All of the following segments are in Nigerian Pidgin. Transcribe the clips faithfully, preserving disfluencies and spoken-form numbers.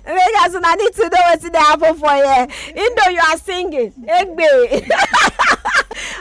Lagos, una need to know wetin dey happen for here. Indo, you are singing. Egbe.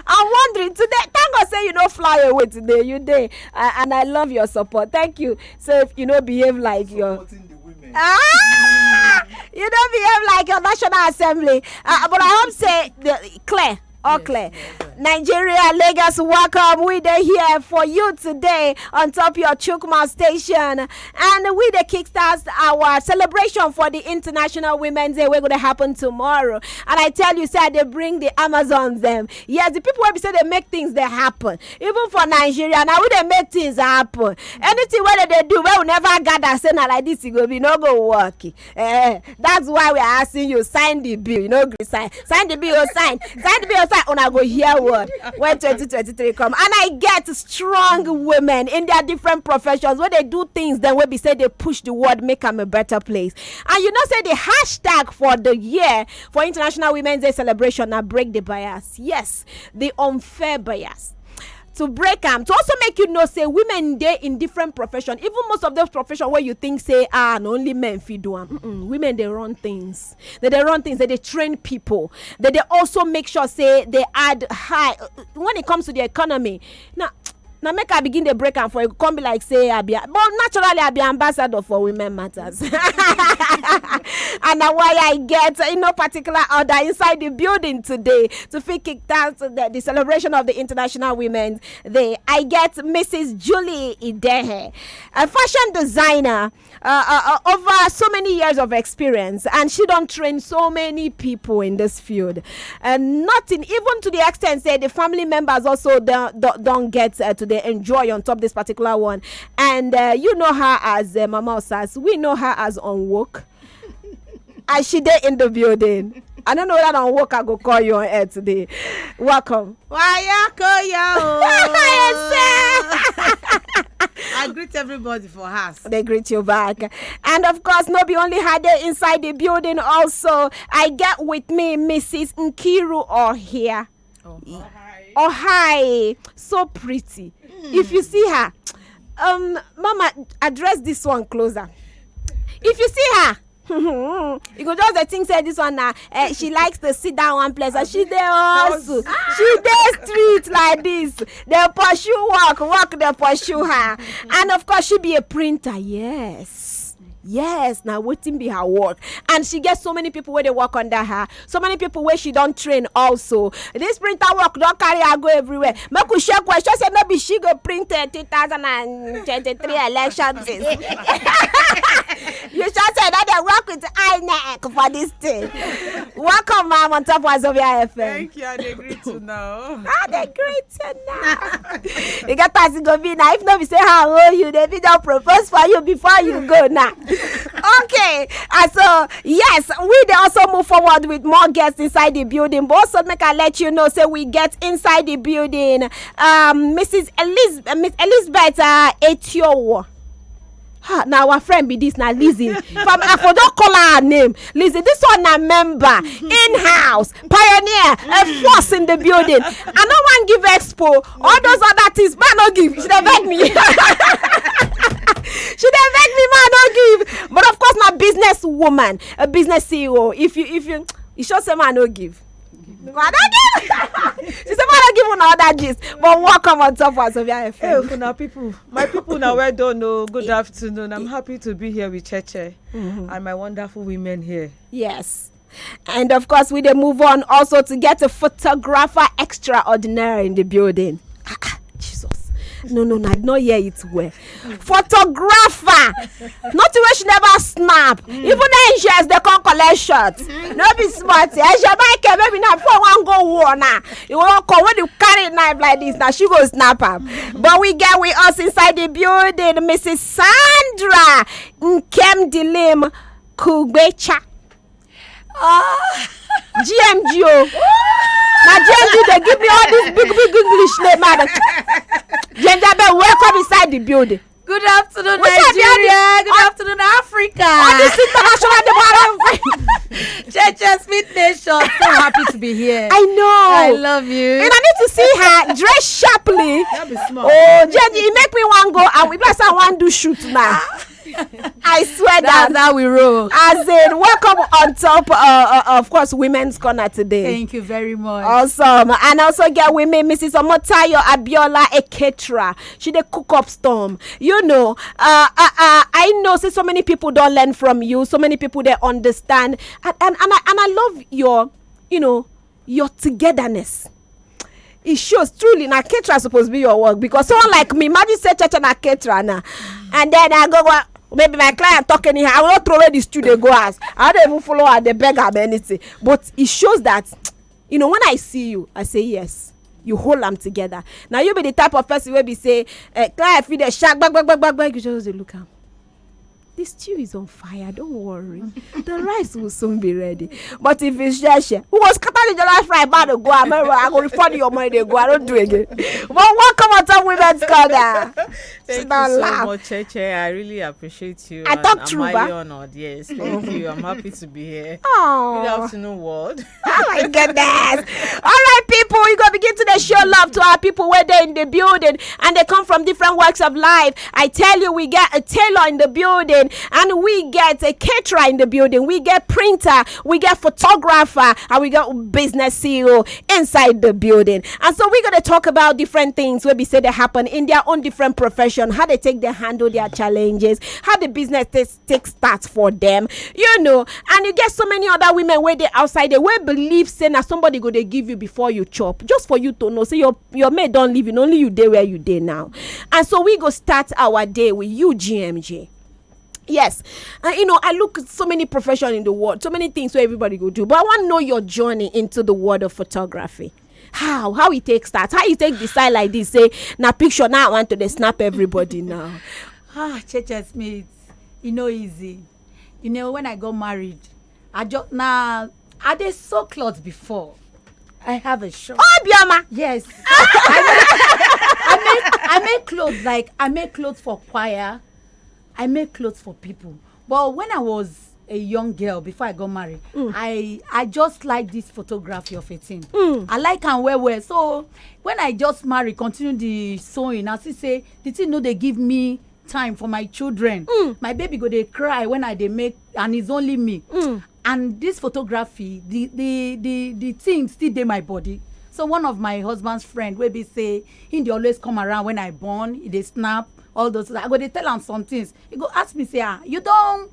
I'm wondering today. Thank God say you no fly away today. You dey, uh, and I love your support. Thank you. So if you no behave like your, supporting the women. Ah, you no behave like your National Assembly. Uh, but I hope say the clear. All clear. Nigeria, Lagos, welcome. We dey here for you today on top your Chukma station. And we dey kickstart our celebration for the International Women's Day wey go dey happen tomorrow. And I tell you, say I dey bring the Amazons them. Yes, the people wey be say they make things they happen. Even for Nigeria, now we dey make things happen. Anything wey they dey do, wey we never gather, say na like this e go be, no go work. Eh, that's why we are asking you, sign the bill. You know, gree sign. Sign the bill, oh, sign. Sign the bill, oh, sign. Una go hear word when twenty twenty-three come. And I get strong women in their different professions where they do things, then we be say they push the world, make them a better place. And you know, say the hashtag for the year for International Women's Day celebration now break the bias. Yes, the unfair bias. To break am, to also make you know say women dey in different profession. Even most of those profession where you think say, ah, na only men fit do am. Mm-mm. Women dey run things. They dey run things. They dey train people. They dey also make sure say they add high, uh, when it comes to the economy. Now, now make I begin dey break am for you. Come be like say I be, but naturally I be ambassador for women matters. And na why I get in no particular order inside the building today to fit kick start the, the celebration of the International Women's Day. I get Missus Julie Idehe, a fashion designer, uh, uh, uh, over so many years of experience, and she don train so many people in this field. And nothing, even to the extent say the family members also don, don, don get, uh, to dey enjoy on top this particular one. And, uh, you know her as, uh, Mama Osas. We know her as Unwoke. As she dey in the building. I don't know whether na work I go call you on air today. Welcome. Wayakoya o. Yes, sir. I greet everybody for house. They greet you back. And of course, no be only her dey inside the building also. I get with me Missus Nkiru Ohia. Oh. Ohai. So pretty. If you see her, um, Mama, address this one closer. If you see her, you go just dey think say this one na, eh, she likes to sit down one place. And she dey hustle. She dey street like this. They pursue work, work they pursue her. And of course, she be a printer. Yes. Yes, now wetin be her work? And she gets so many people where they work under her. So many people where she don't train also. This printer work don't carry her go everywhere. Make we share question. Say no be she go print, eh, two thousand and twenty-three election things. You should say that they work with INEC for this thing. Welcome, ma'am, on top of Zobia F M. Thank you. I dey greet you now. I dey greet you now. You get as it go be now. If no be say how old you, they be don propose for you before you go now. Okay, and so yes, we dey also move forward with more guests inside the building. But also make I let you know, say we get inside the building, um, Missus Eliz-, uh, Miss Elizabeth, uh, Etiowo. Ha, now our friend be this, now Lizzie. From I for don't call her name. Lizzie, this one na member, in-house, pioneer, a force in the building. I no wan give expo. All those other things, man no give. She dey beg me. She dey beg me, man no give. But of course, na business woman, a business C E O. If you, if you, you sure say man no give. Man no give. She say man no give una other gist. But welcome on top of Zobia F M. Hey, una people, my people, now well done. Oh, good afternoon. I'm happy to be here with Cheche and my wonderful women here. Yes. And of course, we dey move on also to get a photographer extraordinary in the building. Ah, ah, Jesus. No, no, no, I did not hear it well. Photographer. Not the way she never snap. Even the angels, they come collect shot. No be smart. Angel Michael, maybe now before one go war now. You won't come when you carry knife like this. Now she go snap up. But we get with us inside the building, Missus Sandra Nkem Dilim Kugbecha. Ah. G M G o. Na G M G dey give me all this big, big English name, man. G M G, abeg, welcome inside the building. Good afternoon, Nigeria. Good afternoon, Africa. All this international name. Cheche Smith Nation. So happy to be here. I know. I love you. And I need to see her dress sharply. That be smart. Oh, G M G, e make me wan go, and we bless her wan do shoot now. I swear that. That's how we roll. As in, welcome on top, uh, uh, of course, Women's Corner today. Thank you very much. Awesome. And also get with me, Missus Omotayo Abiola, a caterer. She dey cook up storm. You know, uh, uh, uh, I know say so many people don't learn from you. So many people they understand. And, and, and, I, and I love your, you know, your togetherness. It shows truly na caterer suppose be your work, because someone like me, imagine say chacha na caterer now, and then I go go, maybe my client talk anyhow, I will not throw away the stew dey go house. I don't even follow her, dey beg am anything. But it shows that, you know, when I see you, I say yes. You hold them together. Now you be the type of person wey be say, eh, client fit dey shark, bag, bag, bag, bag, bag, you just dey look am. The stew is on fire, don't worry. The rice will soon be ready. But if it's share share, we go scatter the jollof rice, man, go, I go refund your money, dey go, I don't do again. But welcome on top Women's Corner. Thank Sit down, you so laugh. Much, Cheche. I really appreciate you. I and talk I'm true, highly ba? Honored. Yes, thank you. I'm happy to be here. Aw. Good afternoon, world. Oh my goodness. All right, people, we gonna begin to dey show love to our people where they in the building and they come from different walks of life. I tell you, we get a tailor in the building, and we get a caterer in the building. We get printer, we get photographer, and we got business C E O inside the building. And so we're gonna talk about different things where we say they happen in their own different profession, how they take their handle their challenges, how the business takes take start for them, you know. And you get so many other women where they outside, they will believe say na somebody go they give you before you chop, just for you to know say your your mate don't leave you, only you dey where you dey now. And so we go start our day with you, G M G. Yes. And you know, I look at so many professions in the world, so many things where everybody go do. But I want to know your journey into the world of photography. How how you take start? How you take decide like this? Say na picture now I want to dey snap everybody now. Ah, Cheche Smith, e no easy. You know, when I got married, I just now I dey sew cloth before. I have a shop. Oh, Bioma. Yes. I make, I make I make clothes, like, I make clothes for choir. I make clothes for people. But when I was a young girl before I got married, I I just like this photography of a thing. I like am well well. So when I just marry, continue the sewing, I see say the thing no dey give me time for my children. My baby go dey cry when I dey make, and it's only me. And this photography, the the the the thing still dey my body. So one of my husband's friend wey be say he dey always come around when I born, he dey snap, all those things. I go dey tell am some things. He go ask me say, "Ah, you don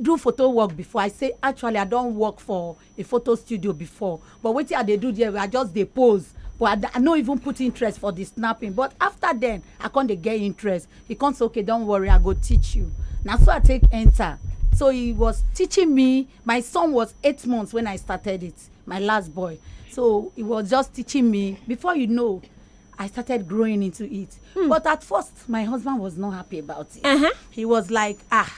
do photo work before?" I say, "Actually, I don work for a photo studio before, but wetin I dey do there, I just dey pose, but I, I no even put interest for the snapping." But after then, I come dey get interest. He come say, "Okay, don't worry, I go teach you." Na so I take enter. So he was teaching me. My son was eight months when I started it, my last boy. So he was just teaching me. Before you know, I started growing into it. But at first, my husband was not happy about it. He was like, "Ah,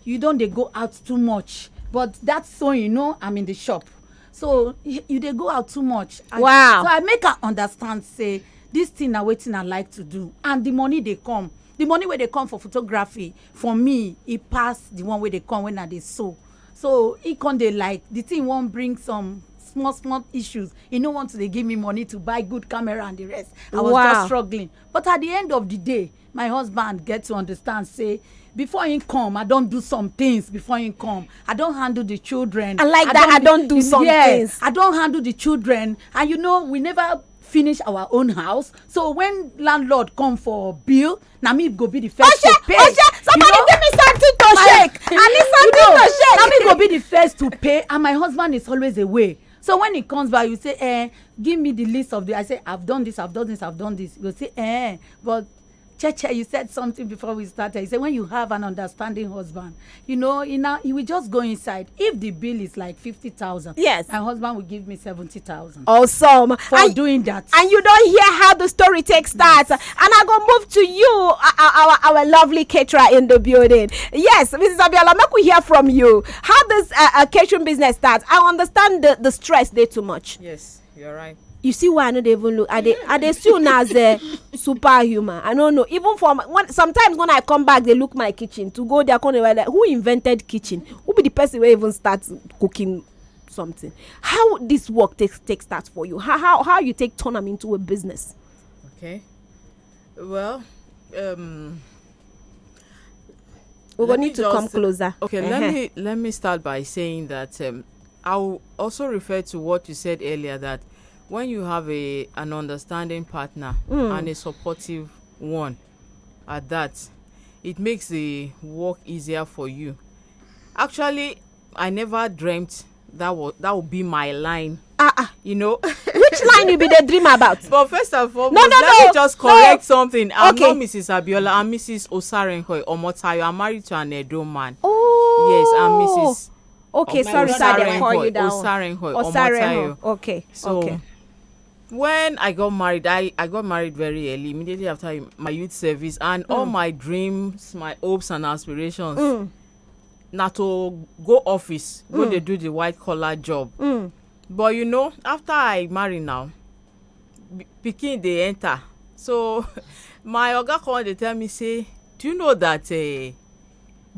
you don't dey go out too much." But that's so, you know, I'm in the shop. So y- you dey go out too much. I- Wow. So I make her understand say this thing na wetin I like to do, and the money dey come. The money wey dey come for photography for me, e pass the one wey dey come when I dey sew. So he come dey like the thing wan bring some small small issues. He no want to dey give me money to buy good camera and the rest. I was Wow. Just struggling. But at the end of the day, my husband get to understand say before he come, I don do some things. Before he come, I don handle the children. I like that I don do some Yes, things. I don handle the children, and you know we never finish our own house. So when landlord come for bill, na me go be the first to Oshe, pay. Oshe, somebody You know? Give me something to My- shake. I need something You know, to shake. Na me go be the first to pay, and my husband is always away. So when he comes back, you say, "Eh, give me the list of the." I say, "I've done this, I've done this, I've done this." You go say, "Eh, but Cheche, you said something before we started." He said, "When you have an understanding husband, you know, he now he will just go inside. If the bill is like fifty thousand, Yes. my husband will give me seventy thousand Awesome. for And, doing that." and you don't hear how the story takes start. And I go move to you, our, our, our lovely caterer in the building. Yes, Missus Abiola, make we hear from you. How this uh, uh, catering business starts? I understand the, the stress dey too much. Yes, you're right. You see why I no dey even look. I dey I dey see una as a superhuman. I don't know. Even for my, when, sometimes when I come back, they look my kitchen to go there. Come dey like, who invented kitchen? Who be the person wey even start cooking something? How this work takes take start for you? How how, how you take turn am into a business? Okay. Well, um, We go Let me need to come just- closer. Okay, let Uh-huh. me let me start by saying that um, I will also refer to what you said earlier, that when you have a an understanding partner Mm. and a supportive one at that, it makes the work easier for you. Actually, I never dreamt that was that would be my line. Ah, ah. You know. Which line you be dey dream about? But first and foremost, No, no, let no, me just no. Correct something. I'm Okay. Not Missus Abiola. I'm Missus Osarenko Omotayo. I'm married to an Edo man. Oh. Yes, I'm Missus Okay, Osarenko, sorry, sir. They call you down. Osarenko Osarenko. Omotayo. Okay. So Okay. When I got married, I, I got married very early, immediately after my youth service, and all Mm. my dreams, my hopes and aspirations, Mm. na to go office, go Mm. dey do the white collar job. Mm. But you know, after I marry now, b- pikin dey enter. So my oga come dey tell me say, "Do you know that uh,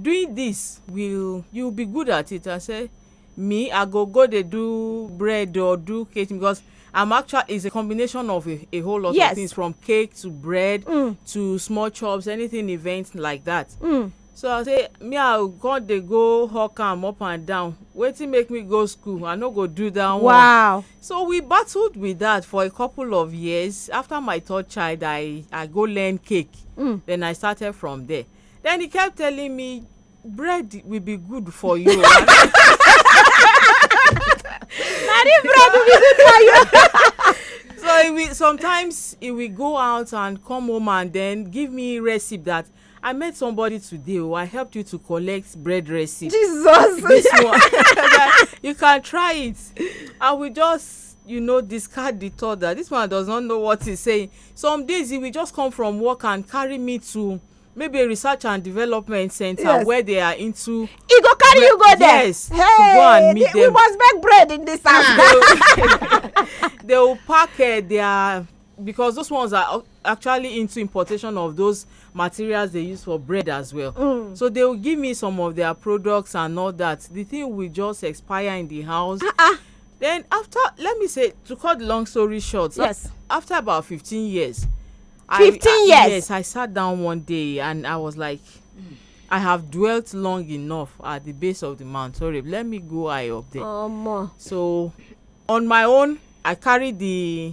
doing this will you be good at it?" I say, "Me, I go go dey do bread or do catering, because I'm actually, it's a combination of a, a whole lot Yes. Of things, from cake to bread Mm. to small chops, anything events like that." Mm. So I say, "Me, I go dey go hawk am up and down. Wetin make me go school? I no go do that one." Wow. So we battled with that for a couple of years. After my third child, I, I go learn cake. Mm. Then I started from there. Then he kept telling me, "Bread will be good for you." Na the bread will be good for you. So he will, sometimes he will go out and come home and then give me recipe that, "I met somebody today. Oh, I helped you to collect bread recipe." Jesus. This one, you can try it. I will just, you know, discard the thought that this one does not know what he's saying. Some days he will just come from work and carry me to maybe a research and development center Yes. Where they are into He go carry you go there. Yes, to Hey, go and meet the- we them. Must make bread in this house. They will pack uh, their, because those ones are actually into importation of those materials they use for bread as well. Mm. So they will give me some of their products and all that. The thing will just expire in the house. Ah, ah. Then after, let me say, to cut the long story short, Yes. After about fifteen years, I- Fifteen I- years? Yes, I sat down one day and I was like, "I have dwelt long enough at the base of the Mount Horeb. Let me go high up there." Omo. So on my own, I carry the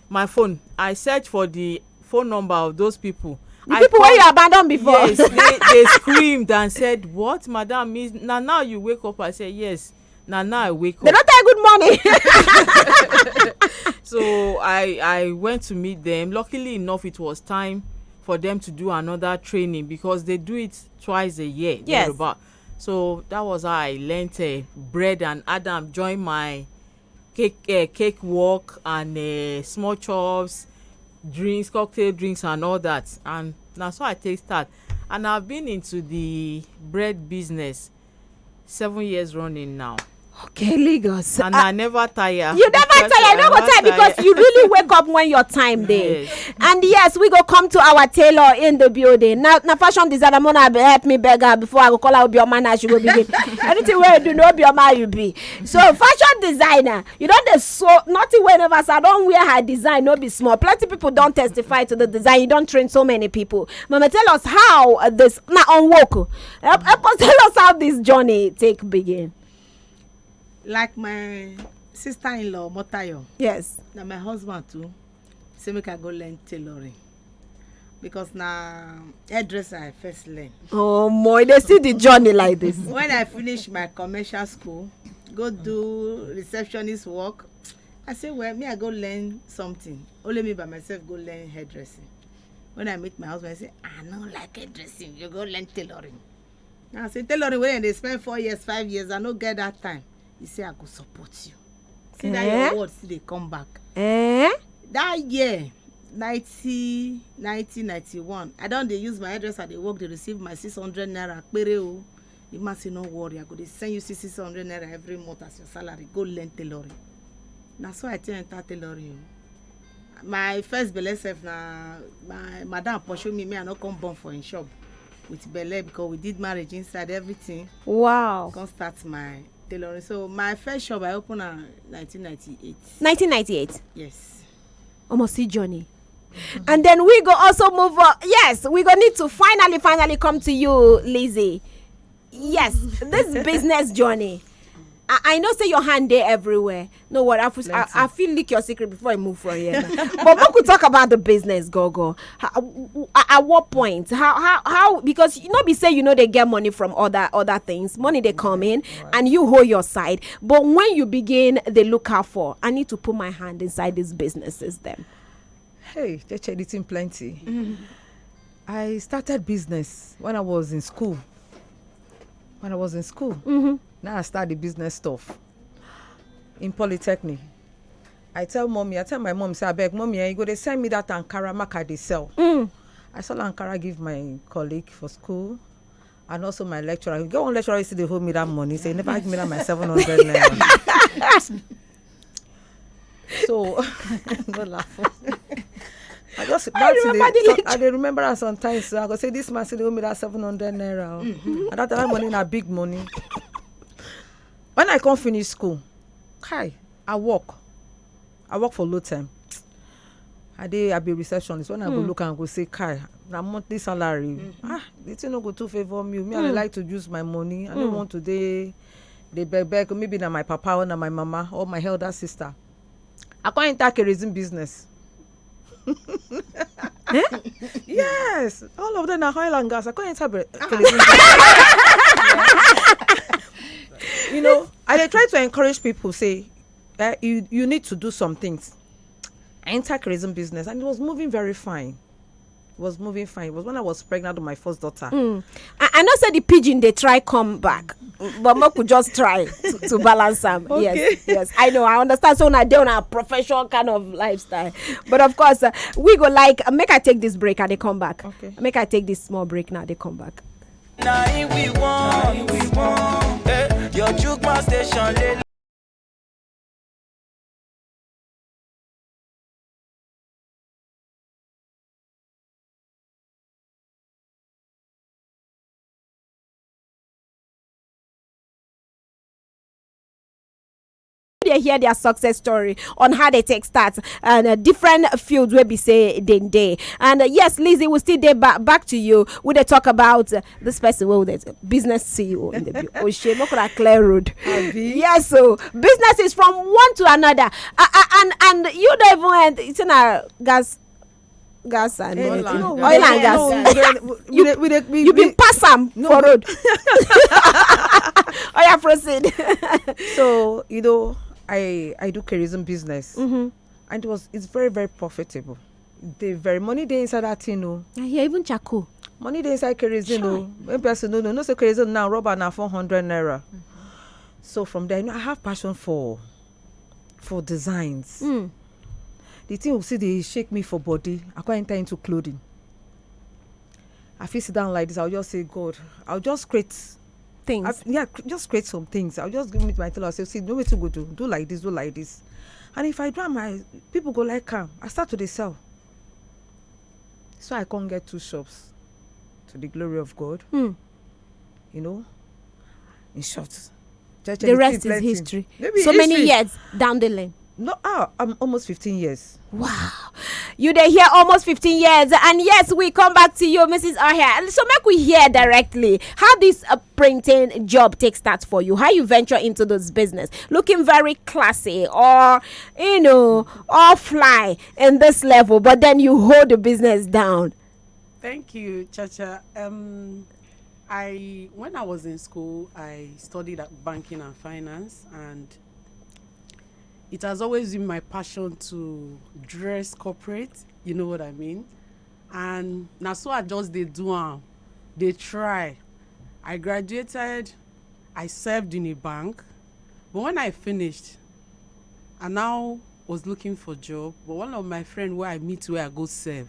my phone. I search for the phone number of those people. The I people call- wey you abandon before. Yes, they, they screamed and said, "What, madam? Is na now you wake up?" I said, "Yes, na now I wake They up." Don't take good money. So I I went to meet them. Luckily enough, it was time for them to do another training because they do it twice a year. Yes. Thereabout. So that was how I learnt uh, bread and Adam joined my cake uh, cake work and uh, small chops, drinks, cocktail drinks, and all that. And that's how I take start. And I've been into the bread business seven years running now. Okay, Lagos. And I never tire. You never tire. You never tire because you really wake up when your time dey. Yes. And yes, we go come to our tailor in the building. Now, now fashion designer, Mona, help me beg her before I go call her Obioma now. She go begin. Anything where you do, no Obioma you be. So fashion designer, you don't dey so nothing wey never say I don wear her design, no be small. Plenty people don testify to the design. You don train so many people. Mama, tell us how uh, this na on work. Help, help us tell us how this journey take begin. Like my sister-in-law Motayo, Yes. na my husband too say make I go learn tailoring because na hairdresser I first learn. Oh boy, they see the journey like this. When I finish my commercial school, go do receptionist work, I say, "Well, me I go learn something. Only me by myself go learn hairdressing." When I meet my husband, I say, "I no like hairdressing. You go learn tailoring." Now I say, "Tailoring wey dem dey spend four years, five years, I no get that time." He say, "I go support you." See that Eh? Your word still dey come back. Eh? That year, ninety, nineteen ninety-one, I don dey use my hairdresser dey work, dey receive my six hundred naira pere o. The man say, "No worry, I go dey send you six hundred naira every month as your salary. Go learn tailoring." Na so I take enter tailoring o. My first belle sef na my madam pursue me, me I no come born for im shop with belle because we did marriage inside everything. Wow. Come start my tailoring. So my first shop I open am nineteen ninety-eight. nineteen ninety-eight. Yes. Almost see journey. And then we go also move on. Yes, we go need to finally, finally come to you, Lizzie. Yes, this business journey. I, I know say your hand there everywhere. No what I, feel- I, I feel leak your secret before I move from here. But we could talk about the business, Gogo. How, at what point? How how how? Because you know, be say you know they get money from other other things. Money they come in, and you hold your side. But when you begin, they look out for. I need to put my hand inside these businesses. Them. Hey, they check the thing plenty. I started business when I was in school. When I was in school, mm-hmm. Now I start the business stuff in polytechnic. I tell mommy, I tell my mom, say, "Abeg, mommy, eh, you go dey send me that Ankara make I dey sell." Mm. I sell Ankara, give my colleague for school. And also my lecturer. You get one lecturer used to dey hold me that money, say, "You never give me that my seven hundred naira." So, no laugh. I just I remember the lecture. I dey remember am sometimes. So I go say, "This man still dey owe me that seven hundred naira." Oh. Mm-hmm. And that time money na big money. When I come finish school, kai, I work. I work for low time. I dey I be receptionist. When I go look and go say, "Kai, na monthly salary." Mm-hmm. Ah, the thing no go too favor me. Me, I like to use my money. I don't want to dey dey beg beg. Maybe na my papa or na my mama or my elder sister. I come enter kerosene business. Eh? Yes, all of them are oil and gas. I come enter kerosene business. You know, I dey try to encourage people, say, eh, you you need to do some things. I enter kerosene business and it was moving very fine. It was moving fine. It was when I was pregnant with my first daughter. Mm. I, I know say the pigeon they try come back, but make we just try to, to balance them. Okay. Yes, yes. I know. I understand. So now they on a professional kind of lifestyle, but of course, uh, we go like uh, make I take this break and they come back. Okay. Make I take this small break now. They come back. Now we want, we want. Eh, your Chukma station. They hear their success story on how they take start and uh, different fields where we say then day. And uh, yes, Lizzie, we still day back, back to you. We they talk about uh, this person where they business C E O in the Oshie Mokura Clear Road. Yes, so business is from one to another. Uh, uh, and and you don't even end it's in a gas gas and eh, oil and gas. You been pass am for road. Oh yeah, proceed. So you know, I I do kerosene business, mm-hmm. And it was it's very very profitable. The very money they inside that thing, no. I hear even charcoal. Money they inside kerosene, no. When person no no no say kerosene now rubber now four hundred naira. Mm-hmm. So from there, you know, I have passion for for designs. Mm. The thing will see they shake me for body. I can't enter into clothing. I feel sit down like this. I'll just say, "God, I'll just create things." I, yeah, just create some things. I'll just give me my tailor. I'll say, "See, no way to go do. Do like this, do like this." And if I do my people go like come, I start to they sell. So I can't get two shops to the glory of God. Mm. You know, in short, the rest is history. So many years down the line. No, ah, I'm almost fifteen years. Wow. You dey here almost fifteen years. And yes, we come back to you, Missus Ohia. And so make we hear directly how this uh, printing job takes start for you. How you venture into this business. Looking very classy or, you know, or fly in this level. But then you hold the business down. Thank you, Chacha. Um, I when I was in school, I studied banking and finance, and it has always been my passion to dress corporate. You know what I mean? And now so I just they do am, they try. I graduated, I served in a bank, but when I finished, I now was looking for job, but one of my friend where I meet where I go serve,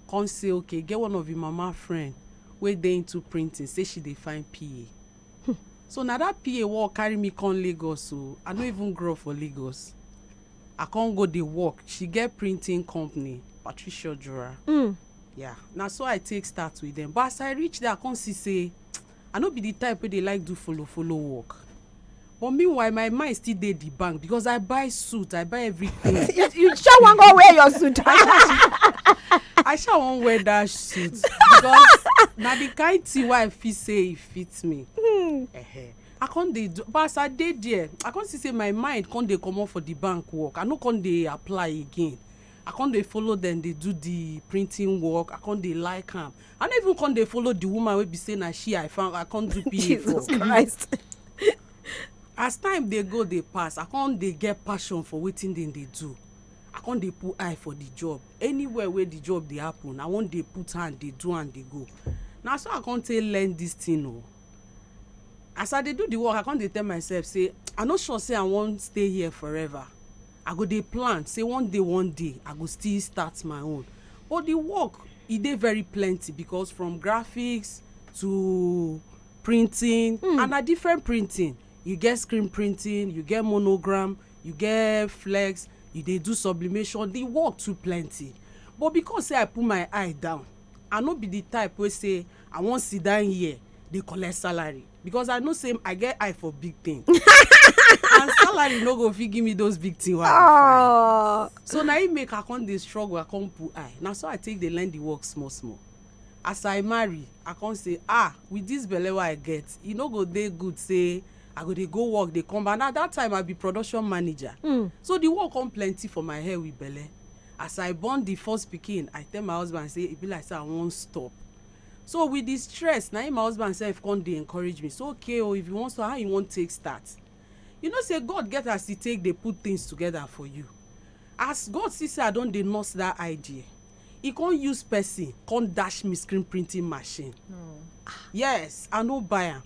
come say, "Okay, get one of your mama friend where they into printing, say she dey find P A." So now that P A work carry me come Lagos, so I don't even grow for Lagos. I can't go the work. She get printing company, Patricia Jura. Mm. Yeah, now so I take start with them. But as I reach there, I can't see say I no be the type where they like do follow follow work. But meanwhile, my mind still dey the bank because I buy suit, I buy everything. You sure wan go wear your suit? I sha wan wear that suit because na the kind thing wey I feel say e fit me. Ehe. I come dey do, but as I dey there, I come see say my mind come dey comot for the bank work. I no come dey apply again. I come dey follow them dey do the printing work. I come dey like am. I no even come dey follow the woman wey be say na she I found, I come do P A Jesus for. Christ. As time dey go dey pass, I come dey get passion for wetin dem dey do. I come dey put eye for the job. Anywhere where the job dey happen, I wan dey put hand dey do and dey go. Na so I come take learn this thing o. As I dey do the work, I come dey tell myself say I no sure say I wan stay here forever. I go dey plan say one day, one day I go still start my own. But the work, e dey very plenty, because from graphics to printing, mm, and na different printing. You get screen printing, you get monogram, you get flex, you dey do sublimation. The work too plenty. But because say I put my eye down, I no be the type wey say I wan sit down here dey collect salary, because I know say I get eye for big thing. And salary no go fit give me those big thing wey I dey find. So na im make I come dey struggle, I come put eye. Na so I take dey learn the work small small. As I marry, I come say, ah, with this belle wey I get, e no go dey good say I go dey go work dey come back. Na that time I be production manager. Mm. So the work come plenty for my head with belle. As I born the first pikin, I tell my husband say e be like say I wan stop. So with the stress, na him my husband sef come dey encourage me. So okay o, if you wan start, how you wan take start? You know say God get as he take dey put things together for you. As God see say I don dey nurse that idea, he come use person come dash me screen printing machine. Yes, I no buy am.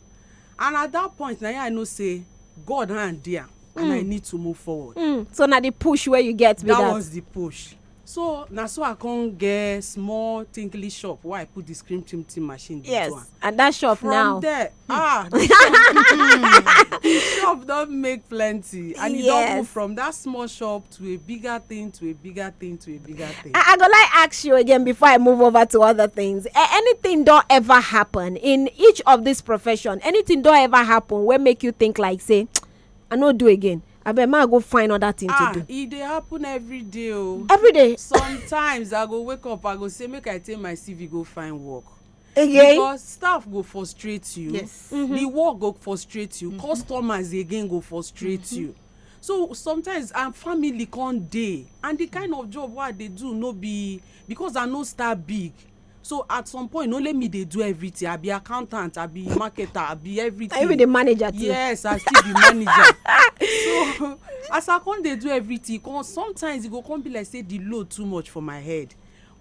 And at that point, na here I know say God hand dey am, and I need to move forward. Mm. So na the push wey you get be that. That was the push. So na so I come get small tinkly shop where I put the screen printing machine dey do am. Yes, and that shop now. From there, ah, the shop, the shop don make plenty, and e don move from that small shop to a bigger thing, to a bigger thing, to a bigger thing. I, I go like ask you again before I move over to other things. A-, anything don ever happen in each of this profession? Anything don ever happen wey make you think like say, I no do again? Abeg, ma go find other thing to do. Ah, e dey happen every day o. Every day? Sometimes I go wake up, I go say make I take my C V go find work. Again? Because staff go frustrate you. Yes. Mm-hmm. The work go frustrate you. Mm-hmm. Customers again go frustrate you. So sometimes our family come dey, and the kind of job wey I dey do no be, because I no start big. So at some point, only me dey do everything. I be accountant, I be marketer, I be everything. Are you the manager too? Yes, I still be manager. So as I come dey do everything, come, sometimes e go come be like say the load too much for my head.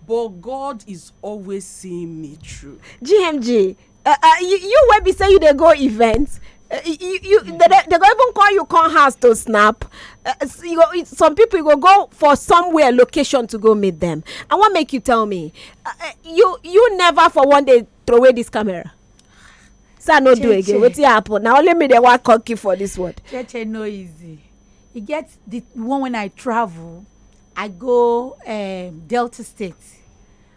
But God is always seeing me through. G M G, uh, uh, you, you wey be say you dey go events, uh, you, you, you, they, they, they go even call you come house to snap. Uh, s-, you go, some people go go for somewhere location to go meet them. I wan make you tell me, uh, uh, you, you never for one day throw away this camera. So I no do again. Cheche. Wetin happen? Na only me dey wan cocky for this world. Cheche no easy. E get the one when I travel, I go, um, Delta State.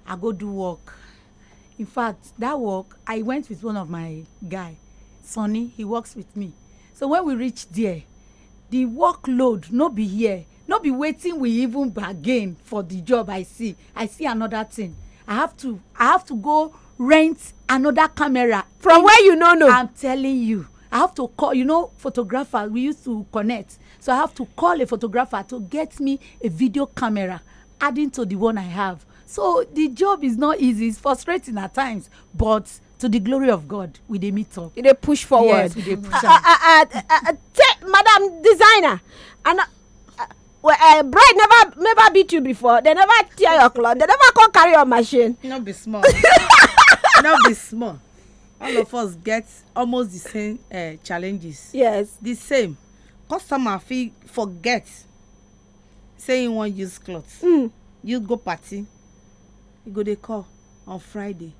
I go do work. In fact, that work, I went with one of my guy, Sonny. He works with me. So when we reach there, the workload no be here, no be wetin we even bargain for the job. I see, I see another thing. I have to, I have to go rent another camera. From where you no know? I'm telling you, I have to call, you know, photographer, we used to connect. So I have to call a photographer to get me a video camera, adding to the one I have. So the job is not easy. It's frustrating at times, but to the glory of God, we dey meet up. You dey push forward. Yes, we dey push am. Uh, uh, uh, uh, uh, te-, Madam Designer, and, uh, uh, well, uh, bride never, never beat you before. They never tear your cloth. They never come carry your machine. No be small. No be small. All of us get almost the same, uh, challenges. Yes. The same. Customer fit forget say he wan use cloth. Mm. You go party, you go dey call on Friday.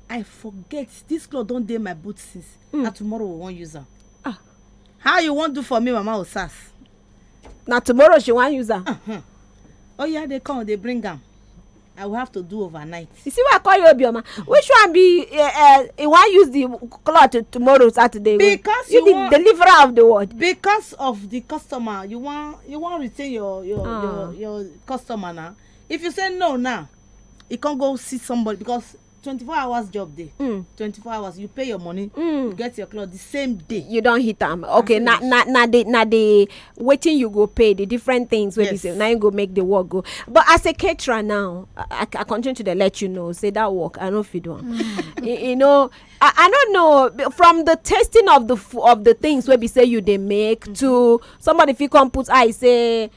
I forget, this cloth don dey my boot since. Mm. Na tomorrow we wan use am. Ah. How you wan do for me, Mama Osas? Na tomorrow she wan use am. Uh-huh. Oh yeah, they come, they bring am. I will have to do overnight. You see why I call you Obioma? Which one be, uh, uh, he wan use the cloth tomorrow, Saturday? Because you, you the wan-, deliverer of the word. Because of the customer, you wan, you wan retain your, your, ah, your, your customer now. If you say no now, You can't go see somebody because twenty-four hours job day. Mm. twenty-four hours, you pay your money, mm, you get your cloth the same day. You don't hit them. Okay, na na na the na the waiting you go pay the different things wey be, yes, say now you go make the work go. But as a caterer now, I, I continue to let you know say that work I no fit do am. Mm. You, you know, I, I don't know, from the tasting of the of the things wey be say you they make, mm-hmm, to somebody if you come put eye say,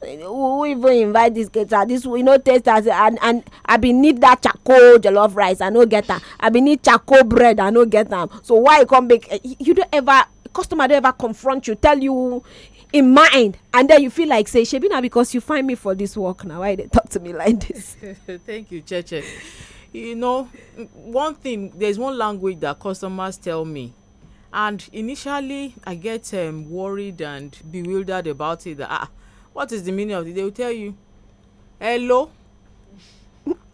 who even invite this caterer? This we no taste as and and I be need that charcoal jollof rice, I no get am. I be need charcoal bread, I no get am. So why you come bake? Eh, you don't ever, customer don't ever confront you, tell you in mind, and then you feel like say, shebi na because you find me for this work now why they talk to me like this. Thank you, Cheche. You know, one thing, there's one language that customers tell me, and initially I get um, worried and bewildered about it. That, ah, what is the meaning of it? They will tell you, "Hello,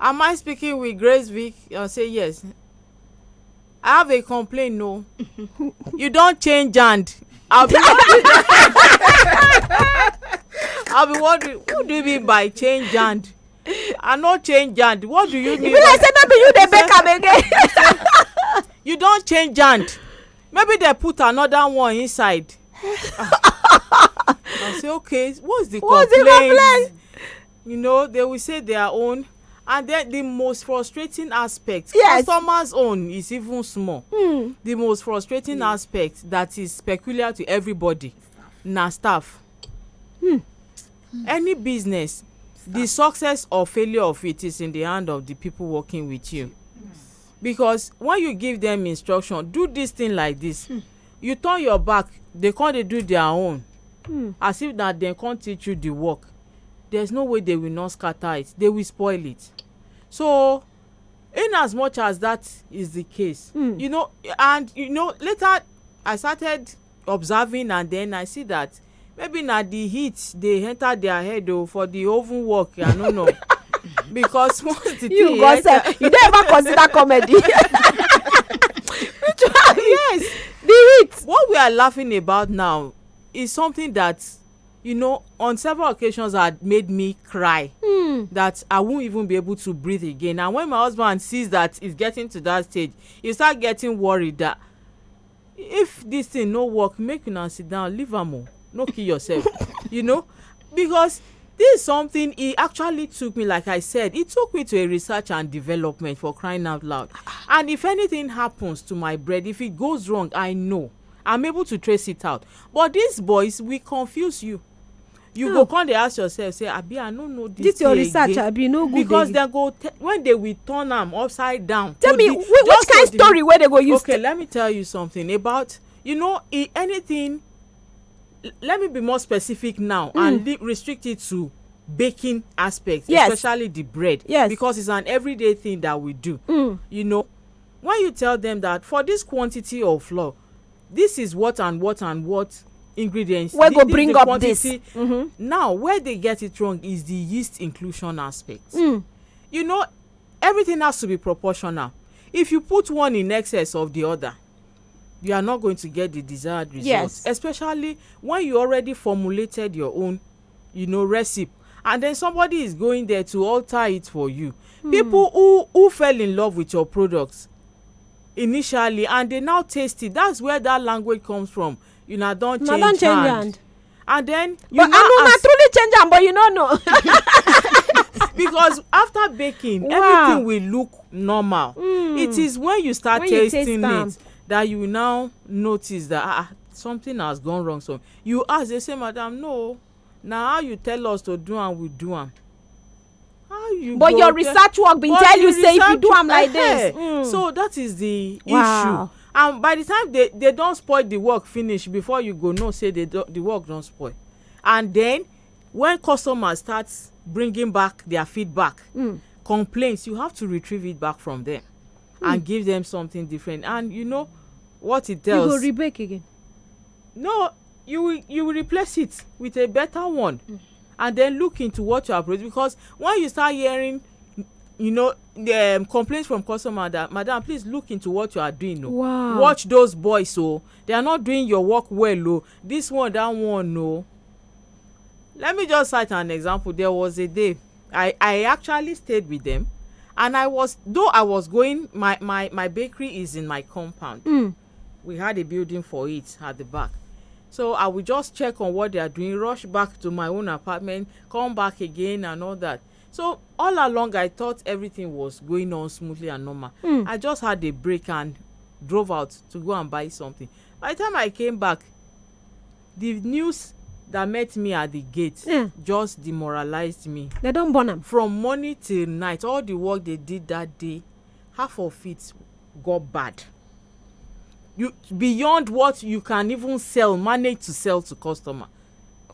am I speaking with Grace Vic?" I'll say, "Yes." "I have a complaint, no." "You don't change hand." I'll be wondering, I'll be wondering, "Who do you mean by change hand?" "I no change hand. What do you mean?" Be like say no be you dey make am again. "You don't change hand. Maybe they put another one inside." I say, "Okay, what's the, what's complaint?" The complaint? You know, they will say their own. And then the most frustrating aspect, yes, customers' own is even small. Mm. The most frustrating, mm, aspect that is peculiar to everybody na staff. Mm. Any business, the success or failure of it is in the hand of the people working with you. Because when you give them instruction, "Do this thing like this," hmm, you turn your back, they come dey do their own. Hmm. As if that they can't teach you the work. There's no way they will not scatter it. They will spoil it. So, in as much as that is the case, hmm, you know, and you know, later I started observing, and then I see that maybe na the heat dey enter their head o for the oven work, I no know. Because once the you thing go enter sef, you don't ever consider comedy. Which one? Yes. The heat. What we are laughing about now is something that, you know, on several occasions had made me cry, hmm, that I won't even be able to breathe again. And when my husband sees that it's getting to that stage, you start getting worried that if this thing no work, make una sit down, leave am o, no kill yourself. You know, because this is something, he actually took me, like I said, he took me to a research and development, for crying out loud. And if anything happens to my bread, if it goes wrong, I know, I'm able to trace it out. But these boys will confuse you. You go come dey ask yourself say, "Abi, I no know this thing again." This your research, abi, no good. Because again, dem go te- when they will turn am upside down. Tell me, the, whi- which just kind to the story wey they go use? Okay, let me tell you something about, you know, i- anything. L- let me be more specific now and li- restrict it to baking aspects, yes, especially the bread. Yes. Because it's an everyday thing that we do. Mm. You know, when you tell them that for this quantity of flour, this is what and what and what ingredients, wey thi- go this is bring the up this quantity. Mm-hmm. Now, where they get it wrong is the yeast inclusion aspect. Mm. You know, everything has to be proportional. If you put one in excess of the other, you are not going to get the desired result. Yes. Especially when you already formulated your own, you know, recipe, and then somebody is going there to alter it for you. Hmm. People who who fell in love with your products initially and they now taste it, that's where that language comes from. You now don't change, don't change hand. Hand. And then you but now I know na as- truly change am, but you no know. Because after baking, wow, everything will look normal. Mm. It is when you start when tasting you taste it am, that you now notice that, ah, ah, something has gone wrong. So you ask, they say, "Madam, no. Now how you tell us to do am, we do am." How you but go your te- research work bin but tell you you say if you research do am like eh, this, mm. So that is the, wow, issue. And by the time they they don spoil the work finish, before you go know say they do, the work don spoil. And then when customers start bringing back their feedback, mm, complaints, you have to retrieve it back from them, mm, and give them something different. And you know what it tells? You go rebake again. No, you will you will replace it with a better one, mm, and then look into what you are producing. Because when you start hearing, you know, the um, complaints from customer that, "Madam, please look into what you are doing o. Wow. Watch those boys o. They are not doing your work well o. This one, that one o." Let me just cite an example. There was a day I I actually stayed with them, And I was, though I was going, my my my bakery is in my compound. We had a building for it at the back. So I would just check on what they are doing, rush back to my own apartment, come back again and all that. So all along, I thought everything was going on smoothly and normal. I just had a break and drove out to go and buy something. By the time I came back, the news that met me at the gate Yeah. just demoralized me. They don't burn them. From morning till night, all the work they did that day, half of it got bad. You, beyond what you can even sell, manage to sell to customer.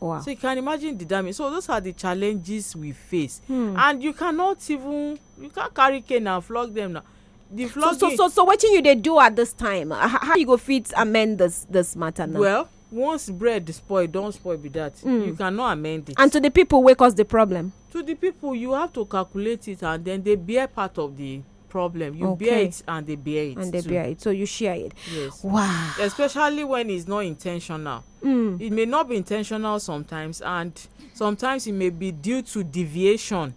Wow. So you can imagine the damage. So those are the challenges we face. And you cannot even, you can't carry cane and flog them now. The So, so, flogging, so, so wetin you dey do at this time? Uh, h- how you go fit amend this this matter now? Well, once bread spoil, don't spoil be that. You cannot amend it. And to the people wey cause the problem. To the people, you have to calculate it, and then they bear part of the problem. You bear Okay. it and they bear it And they too. Bear it, so you share it. Yes. Wow. Especially when it's not intentional. It may not be intentional sometimes, and sometimes it may be due to deviation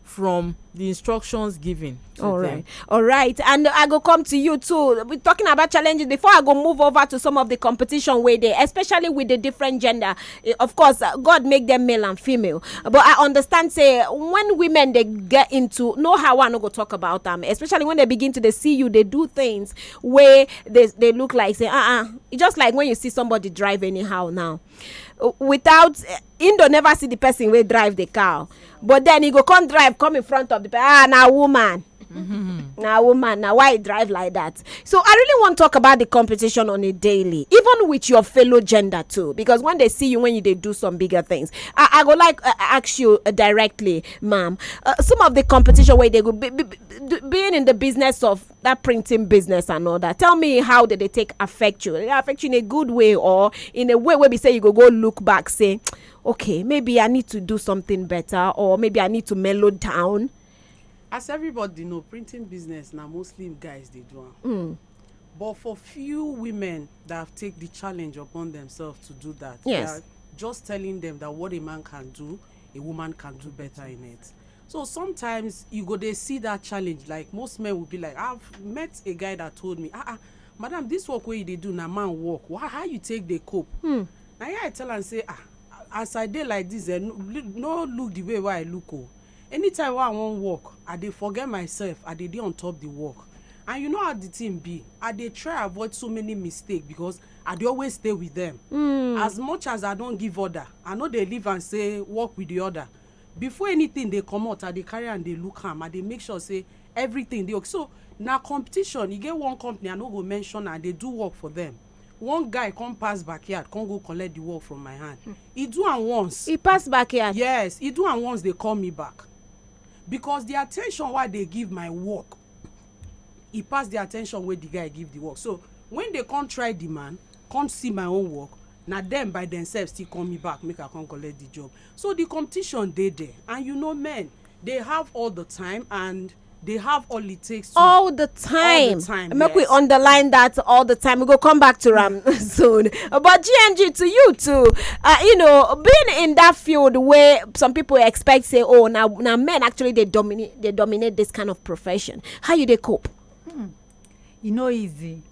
from the instructions given to All them. Right. All right. And I go come to you too. We're talking about challenges. Before I go move over to some of the competition wey dey, especially with the different gender. Eh, of course, uh, God make them male and female. But I understand say when women they get into, no, how I no go talk about them, especially when they begin to they see you, they do things where they, they look like say, uh-uh. It's just like when you see somebody drive anyhow now. Uh, without, uh, Indo never see the person wey drive the car, but then he go come drive come in front of the pe- ah na woman. Na woman, na why he drive like that? So I really want to talk about the competition on a daily, even with your fellow gender too, because when they see you, when you they do some bigger things, I, I go like, uh, ask you, uh, directly, ma'am. Uh, some of the competition where they go be, be, be, do- being in the business of that printing business and all that. Tell me how did they take affect you? Did it affect you in a good way or in a way where we say you go go look back, say, okay, maybe I need to do something better, or maybe I need to mellow down. As everybody know, printing business na mostly guys dey do am. But for few women that have take the challenge upon themselves to do that, Yes. They are just telling them that what a man can do, a woman can do better in it. So sometimes you go dey see that challenge. Like, most men will be like, I've met a guy that told me, ah, ah, madam, this work wey you dey do na man work. Why, how you take dey cope? Na here I tell am say, ah, as I dey like this, eh, no, no look the way wey I look o. Anytime wey I wan work, I dey forget myself, I dey dey on top the work. And you know how the thing be, I dey try avoid so many mistake because I dey always stay with them. As much as I don give order, I no dey leave am say work with the order. Before anything dey comot, I dey carry am dey look am, I dey make sure say everything dey okay. So na competition. E get one company, I no go mention, I dey do work for them. One guy come pass backyard, come go collect the work from my hand. He do am once. He pass backyard. Yes, he do am once, they call me back. Because the attention wey I dey give my work, e pass the attention wey the guy give the work. So when they come try the man, come see my own work, na them by themselves still call me back, make I come collect the job. So the competition dey there, and you know, men, they have all the time and they have all it takes to All the time. All the time, Make we yes. Underline that all the time. We go come back to Ram soon. But G M G, to you too. Uh, you know, being in that field where some people expect say, oh, now now men actually they dominate they dominate this kind of profession. How you they cope? E no easy,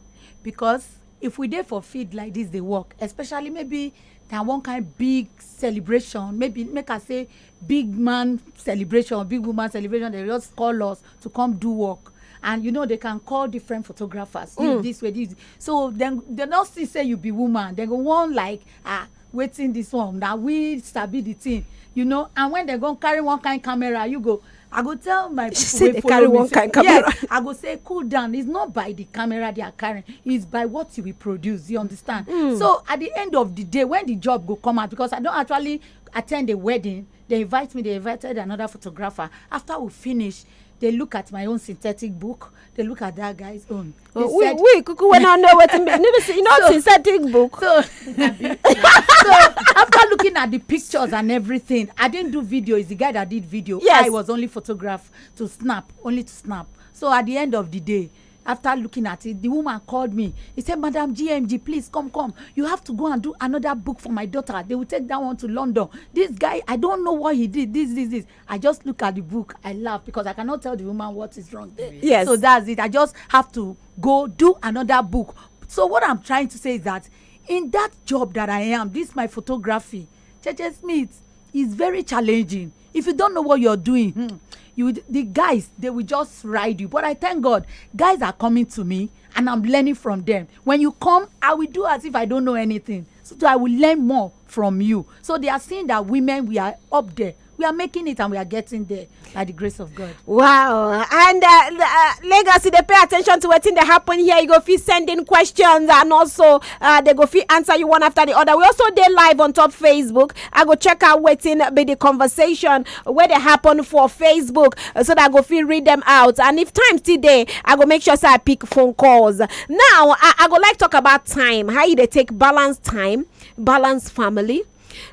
because if we dey for field like this dey work, especially maybe na one kind big celebration, maybe make I say big man celebration, big woman celebration, they just call us to come do work. And you know, they can call different photographers, this way, this. So then they don't see say you be woman, they go one like, ah, wetin this one, na we sabi the thing, you know. And when they go carry one kind camera, you go, I go tell my people Say wey they follow carry me one say, kind camera. Yes, I go say, cool down, it's not by the camera they are carrying, it's by what we produce, you understand? So at the end of the day, when the job go come out, because I don't actually attend a wedding, they invite me, they invited another photographer. After we finish, they look at my own synthetic book, they look at that guy's own. They Oh, we said, we kuku when I know what never see you know synthetic book. So, so after looking at the pictures and everything, I didn't do video. It's the guy that did video. Yes. I was only photograph to snap, only to snap. So at the end of the day, After looking at it, the woman called me. He said, "Madam G M G, please come, come. You have to go and do another book for my daughter. They will take that one to London. This guy, I don't know what he did. This, this, this." I just look at the book. I laugh because I cannot tell the woman what is wrong there. Yes. So that's it. I just have to go do another book. So what I'm trying to say is that in that job that I am, this my photography, Cheche Smith, is very challenging. If you don't know what you're doing, hmm, you the guys, they will just ride you. But I thank God, guys are coming to me and I'm learning from them. When you come, I will do as if I don't know anything. So I will learn more from you. So they are seeing that women, we are up there. We are making it and we are getting there by the grace of God. Wow. And uh, uh, Lagos, they pay attention to wetin dey happen here. You go fit send in questions and also uh, they go fit answer you one after the other. We also dey live on top Facebook. I go check out wetin be the conversation where they happen for Facebook uh, so that I go fit read them out. And if time still dey, I go make sure say I pick phone calls. Now, I, I go like talk about time. How you dey take balance time, balance family,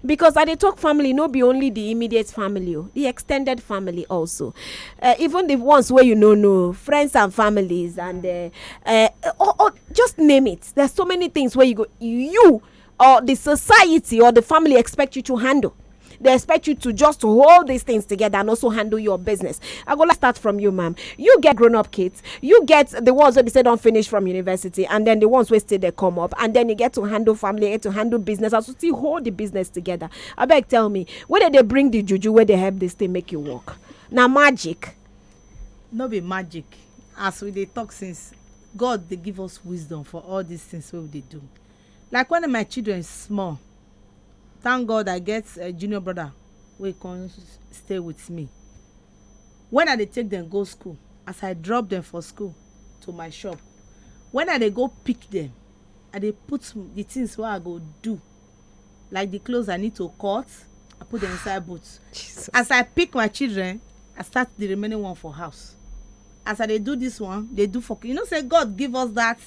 because I dey talk family, no be only the immediate family o, the extended family also, uh, even the ones where you no know, friends and families and uh, uh, or, or just name it. There's so many things where you go, you or the society or the family expect you to handle. They expect you to just hold these things together and also handle your business. I go, let's start from you, ma'am. You get grown-up kids, you get the ones wey be say don finish from university, and then the ones wey still dey come up, and then you get to handle family, you get to handle business, and to still hold the business together. Abeg, tell me, where did they bring the juju where they help this thing make you work? Na magic. No be magic. As we dey talk since, God dey give us wisdom for all these things wey we dey do. Like when my children small, thank God I get a junior brother wey come s- stay with me. When I dey take them go school, as I drop them for school to my shop, when I dey go pick them, I dey put the things wey I go do, like the clothes I need to cut, I put them inside boot. Jesus. As I pick my children, I start the remaining one for house. As I dey do this one, they do for, you know say God give us that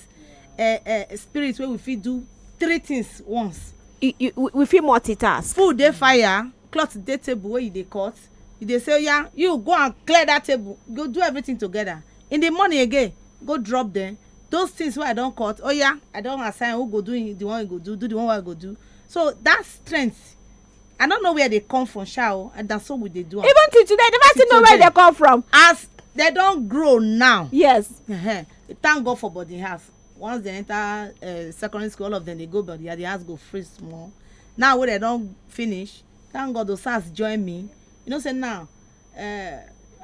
uh, uh, spirit where we fit do three things once. You, you, we we fit multitask. Food dey fire, cloth dey table wey you dey cut. You dey say, "Yeah, you go and clear that table, go do everything together." In the morning again, go drop them. Those things wey I don cut, oh yeah, I don assign who go do it, the one you go do, do the one wey I go do. So that strength, I don't know where they come from, sha o, and that's what we dey do am. Even till today, I never still know where Today. They come from. As they don grow now, Yes. Ehen. Thank God for boarding house. Once they enter uh, secondary school, all of them dey go boarding house. The house go free small. Now wey they don finish, thank God, Osas join me. You know say now, uh,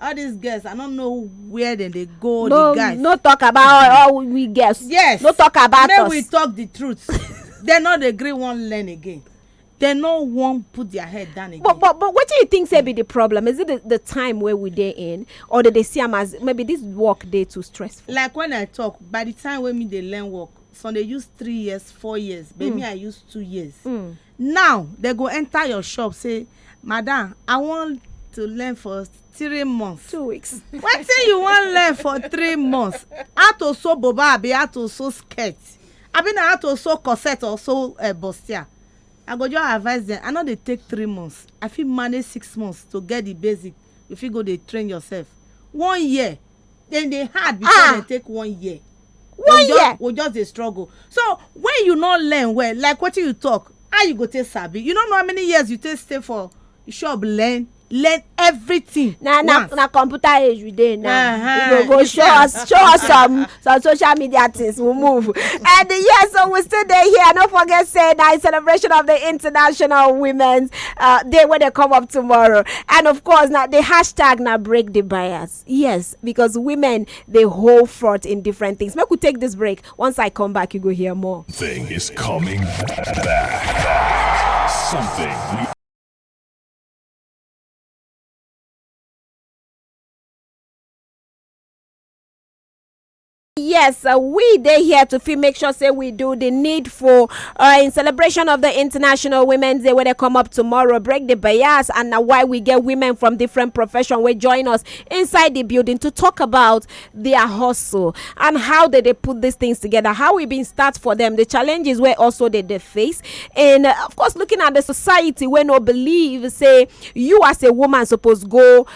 all these girls, I don't know where dem dey go. No, The guys. No talk about all, all we girls. Yes. No talk about Make us. We talk the truth. They no dey gree wan learn again. They no wan put their head down again. But but but what do you think say be the problem? Is it the, the time where we dey in, or did they see am as maybe this work dey too stressful? Like when I talk, by the time when me dey learn work, some dey use three years, four years, but Hmm. me I use two years. Mm. Now they go enter your shop, say, "Madam, I want to learn for three months." Two weeks. Wetin you wan learn for three months? How to sew boba, abi how to sew skirt, abi na how to sew corset or sew uh, bustier? I go just advise them. I know they take three months. I fit manage six months to get the basic. You fit go dey train yourself. One year, then they hard before Ah. They take one year. One we just, year. We just dey struggle. So when you no learn well, like what you talk, how you go take sabi? You don't know how many years you take stay for shop, learn, learn everything. Na na once. Na computer age we dey now. Uh-huh. You go go You show see am? Us show us some some social media things. We move. And uh, yes, so we still dey here. Don't forget say that is celebration of the International Women's uh, Day when they come up tomorrow. And of course now the hashtag now break the bias. Yes, because women they hold forth in different things. Make we take this break. Once I come back, you go hear more. Thing is coming back. Something we Yes, uh, we dey here to fit make sure say we do the needful uh, in celebration of the International Women's Day when they come up tomorrow. Break the bias and now why we get women from different profession will join us inside the building to talk about their hustle and how they, they put these things together, how we been start for them, the challenges where also they, they face. And uh, of course, looking at the society where no believe say you as a woman supposed go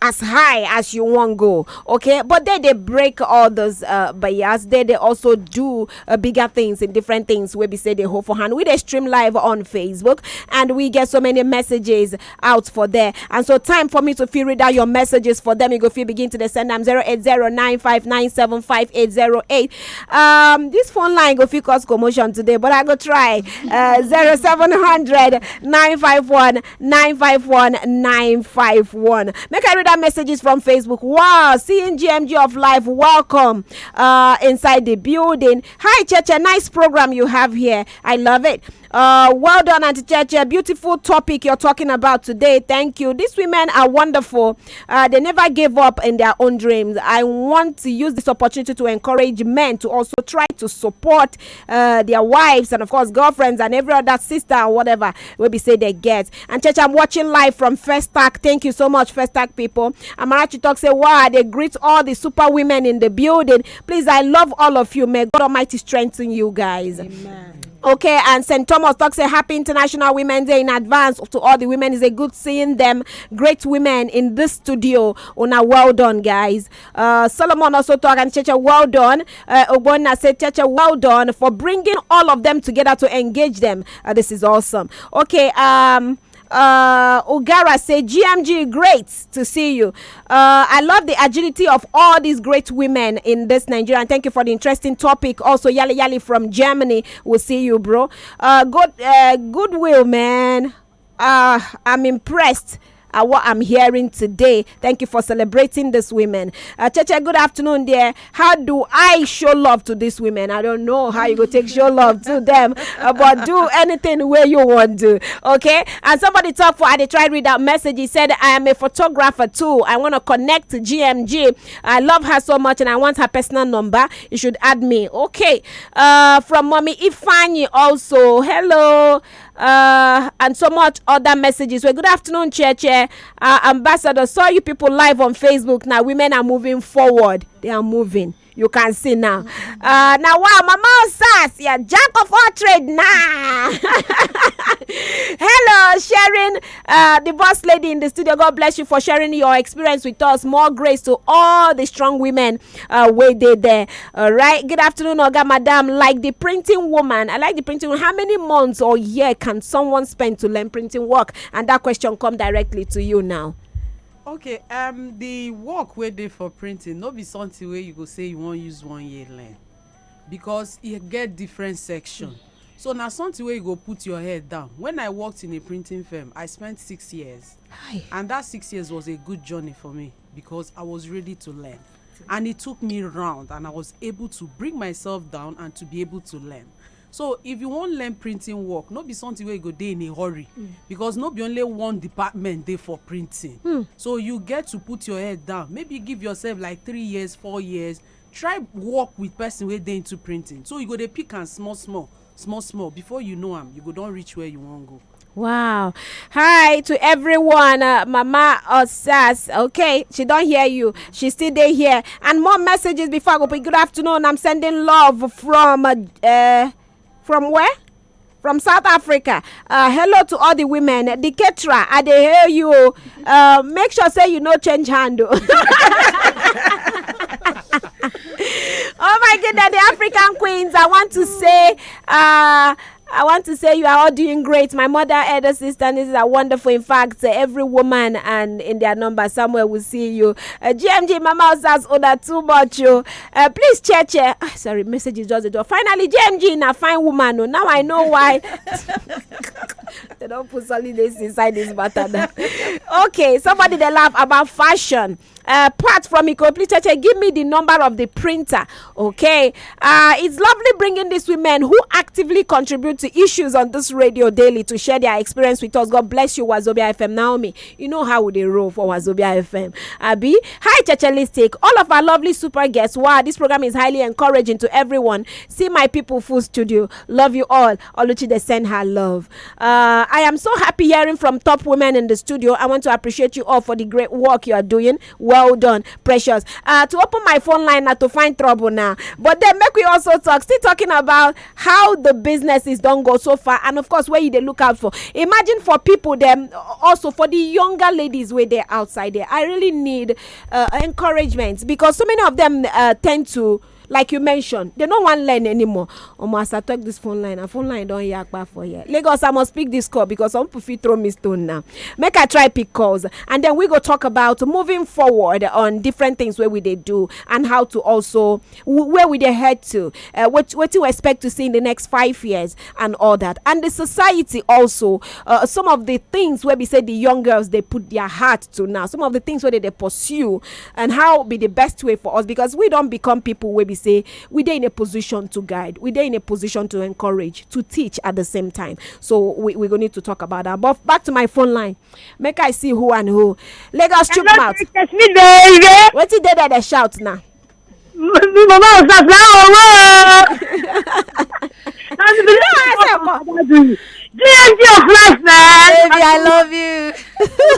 as high as you wan go, okay? But they dey break all those uh, barriers. They dey also do uh, bigger things in different things wey be say dey hold for hand. We dey stream live on Facebook, and we get so many messages out for there. And so time for me to fit read out your messages for them. You go fit begin to dey send am zero eight zero nine five nine seven five eight zero eight. Um, this phone line go fit cause commotion today, but I go try. Uh, zero seven hundred nine five one nine five one nine five one. Make I read out messages from Facebook. Wow, seeing G M G of life, welcome uh, inside the building. Hi, Cheche, nice program you have here. I love it. Uh, well done, Auntie Cheche. Beautiful topic you're talking about today. Thank you. These women are wonderful. Uh, they never gave up in their own dreams. I want to use this opportunity to encourage men to also try to support uh, their wives and, of course, girlfriends and every other sister and whatever wey be say they get. And Cheche, I'm watching live from First Tag. Thank you so much, First Tag people. Amarachi talk say, wow, they greet all the super women in the building. Please, I love all of you. May God Almighty strengthen you guys. Amen. Okay, and Saint Thomas talk say, happy International Women's Day in advance to all the women. It's a good seeing them. Great women in this studio. Una, well done, guys. Uh, Solomon also talk and Cheche, well done. Uh, Ogbonna say, Cheche, well done for bringing all of them together to engage them. Uh, this is awesome. Okay, um, uh, Ugara say, G M G, great to see you. Uh, I love the agility of all these great women in this Nigeria. And thank you for the interesting topic. Also, Yali Yali from Germany, we'll see you, bro. Uh, good, uh, goodwill, man. Uh, I'm impressed at what I'm hearing today. Thank you for celebrating this women. Uh, Cheche, good afternoon, dear. How do I show love to these women? I don't know how you go take show love to them, uh, but do anything where you want to, okay? And somebody talk for, I dey try read that message. He said, I am a photographer too. I want to connect to G M G. I love her so much and I want her personal number. You should add me. Okay. Uh, from Mommy Ifani also. Hello. Uh, and so much other messages. Well, good afternoon, Cheche. Uh, Ambassador, saw you people live on Facebook. Now, women are moving forward. They are moving. You can see now. Uh, now, wow, Mama Osas, yeah, jack of all trade now. Hello, sharing. Uh, the boss lady in the studio. God bless you for sharing your experience with us. More grace to all the strong women uh, wey dey there. All right. Good afternoon, Oga Madam. Like the printing woman, I like the printing. How many months or year can someone spend to learn printing work? And that question come directly to you now. Okay, um, the work wey dey for printing no be something wey you go say you wan use one year learn, because e get different section. So na something wey you go put your head down. When I worked in a printing firm, I spent six years, Hi. And that six years was a good journey for me because I was ready to learn. And it took me round, and I was able to bring myself down and to be able to learn. So if you wan learn printing work, no be something wey you go dey in a hurry, because no be only one department dey for printing. So you get to put your head down, maybe give yourself like three years, four years, try work with person wey dey into printing, so you go dey pick am small small, small small. Before you know am, you go don reach where you wan go. Wow. Hi to everyone. Uh, Mama Osas. Okay, she don't hear you. She still dey here. And more messages before I go put good afternoon. I'm sending love from uh, uh, from where? From South Africa. Uh, hello to all the women. The caterer, I dey hear you. Uh, make sure say you no change handle. Oh my goodness, the African queens. I want to say, uh, I want to say you are all doing great. My mother, elder sister, and this is a wonderful. In fact, uh, every woman and in their number somewhere will see you. Uh, G M G, Mama Osas, order too much. You, uh, please, Cheche. Ah, sorry, message is just the door. Finally, G M G, na fine woman. Oh, now I know why. They don't put solidays inside this matter now. Okay, somebody they laugh about fashion. Uh, Pat from Ikopi, Cheche, give me the number of the printer. Okay. Uh, it's lovely bringing these women who actively contribute to issues on this radio daily to share their experience with us. God bless you, Wazobia F M. Naomi, you know how they roll for Wazobia F M. Abi, hi, Chechelistic. All of our lovely super guests. Wow, this program is highly encouraging to everyone. See my people, full studio. Love you all. Oluchi, they send her love. Uh, I am so happy hearing from top women in the studio. I want to appreciate you all for the great work you are doing. Well done, Precious. Uh, to open my phone line na to find trouble now. But then make we also talk, still talking about how the businesses don go so far, and of course, where you dey look out for. Imagine for people dem, also for the younger ladies wey dey outside there. I really need uh, encouragement, because so many of them uh, tend to, like you mentioned, they no wan learn anymore. Omo, as I talk this phone line, and phone line don yakpa for here. Lagos, I must pick this call because some people fit throw me stone now. Make I try pick calls, and then we go talk about moving forward on different things where we dey do and how to also wh- where we dey head to, uh, what what to expect to see in the next five years and all that. And the society also, uh, some of the things where we say the young girls they put their heart to now, some of the things where they, they pursue, and how be the best way for us, because we don't become people where we say we dey in a position to guide, we dey in a position to encourage, to teach at the same time. So we, we go need to talk about that. But back to my phone line, make I see who and who. Lagos, chook mouth. Test me, baby. Wetin dey there dey shout now? Mama was like, "Oh, wow." That's the Yes, of course. D N G of life, man. Baby, I love you.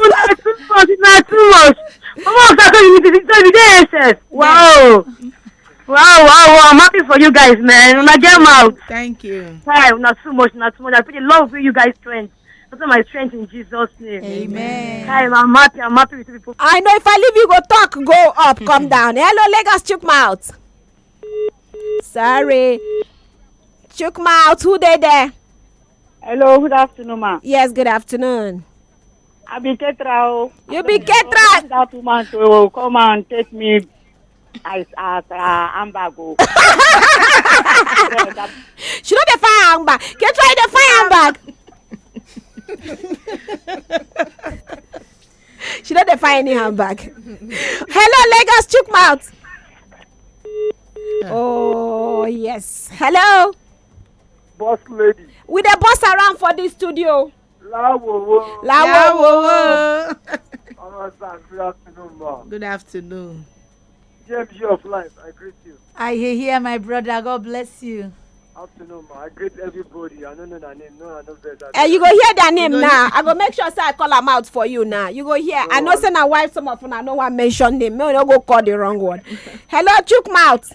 Una too much, una too much. Mama was like, "Oh, you need to be there, yes." Wow. Wow, wow, wow. I'm happy for you guys, man. Una get mouth. Thank you. Hi, una too much, una too much. I put the love for you guys' strength. That's my strength in Jesus' name. Amen. Hi, I'm happy. I'm happy with you people. I know if I leave you go talk, go up, come down. Hello, Lagos, chook mouth. Sorry. Chook mouth, who dey there? Hello, good afternoon, ma. Yes, good afternoon. I be Ketra. Oh. You be Ketra. That woman to come and take me as as uh, handbag. Oh. She no dey find handbag. Ketra, you dey find handbag. She no dey find any handbag. Hello, Lagos, chook mouth. Oh yes. Hello. Boss lady, We dey boss around for this studio. Lawowo, Lawo. Lawowo. Mama Zach, good afternoon, ma. Good afternoon. G M G of life, I greet you. I hear, hear my brother. God bless you. Afternoon, ma. I greet everybody. I don't know their name. No, I don't vex. Eh, you go hear their name go now. I go make sure say I call am out for you now. You go hear. I know say na why some of una no wan mention name. Make we no go call the wrong one. Hello, chook mouth.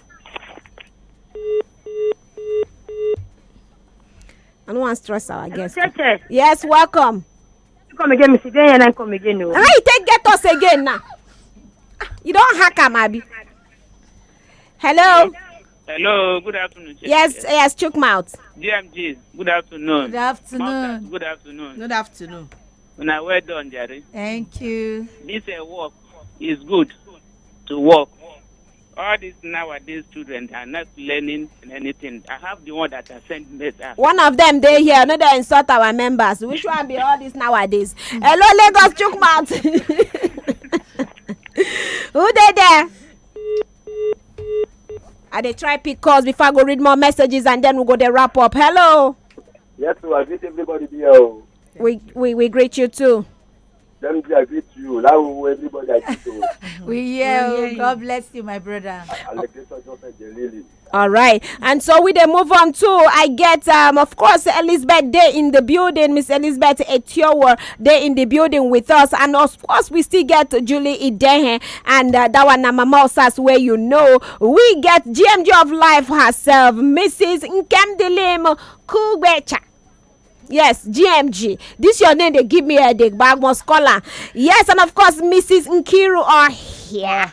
I no wan stress our guest. Cheche, Yes, welcome. you come again, Mister Jay, and I come again. No. How you take get us again now? You don hack am, abi? Hello. Hello, good afternoon. Chief. Yes, yes, chook mouth. G M G, good afternoon. Good afternoon. Mounters, good afternoon. Good afternoon. Una well done, Jerry. Thank you. This uh, work is good to work. All these nowadays children are not learning anything. I have the one that I sent message. One of them dey here. No dey insult our members. Which one be all this nowadays? Hello, Lagos, chook mouth. Who dey there? I dey try pick calls before I go read more messages, and then we go dey wrap up. Hello. Yes, so I greet everybody there. Oh. We we we greet you too. Let me say I greet you. Lawowo, everybody I greet you. We hear. We hear Oh, you. God bless you, my brother. Allegation just like Jelili. All right. And so we dey move on too. I get, um, of course, Elizabeth dey in the building. Miss Elizabeth Etiowo dey in the building with us. And of course, we still get Julie Idehe. And uh, that one na Mama Osas, where you know. We get G M G of life herself, Missus Nkemdilim Kugbecha. Yes, G M G. This your name, they give me headache, but I must call her. Yes, and of course, Missus Nkiru Ohia.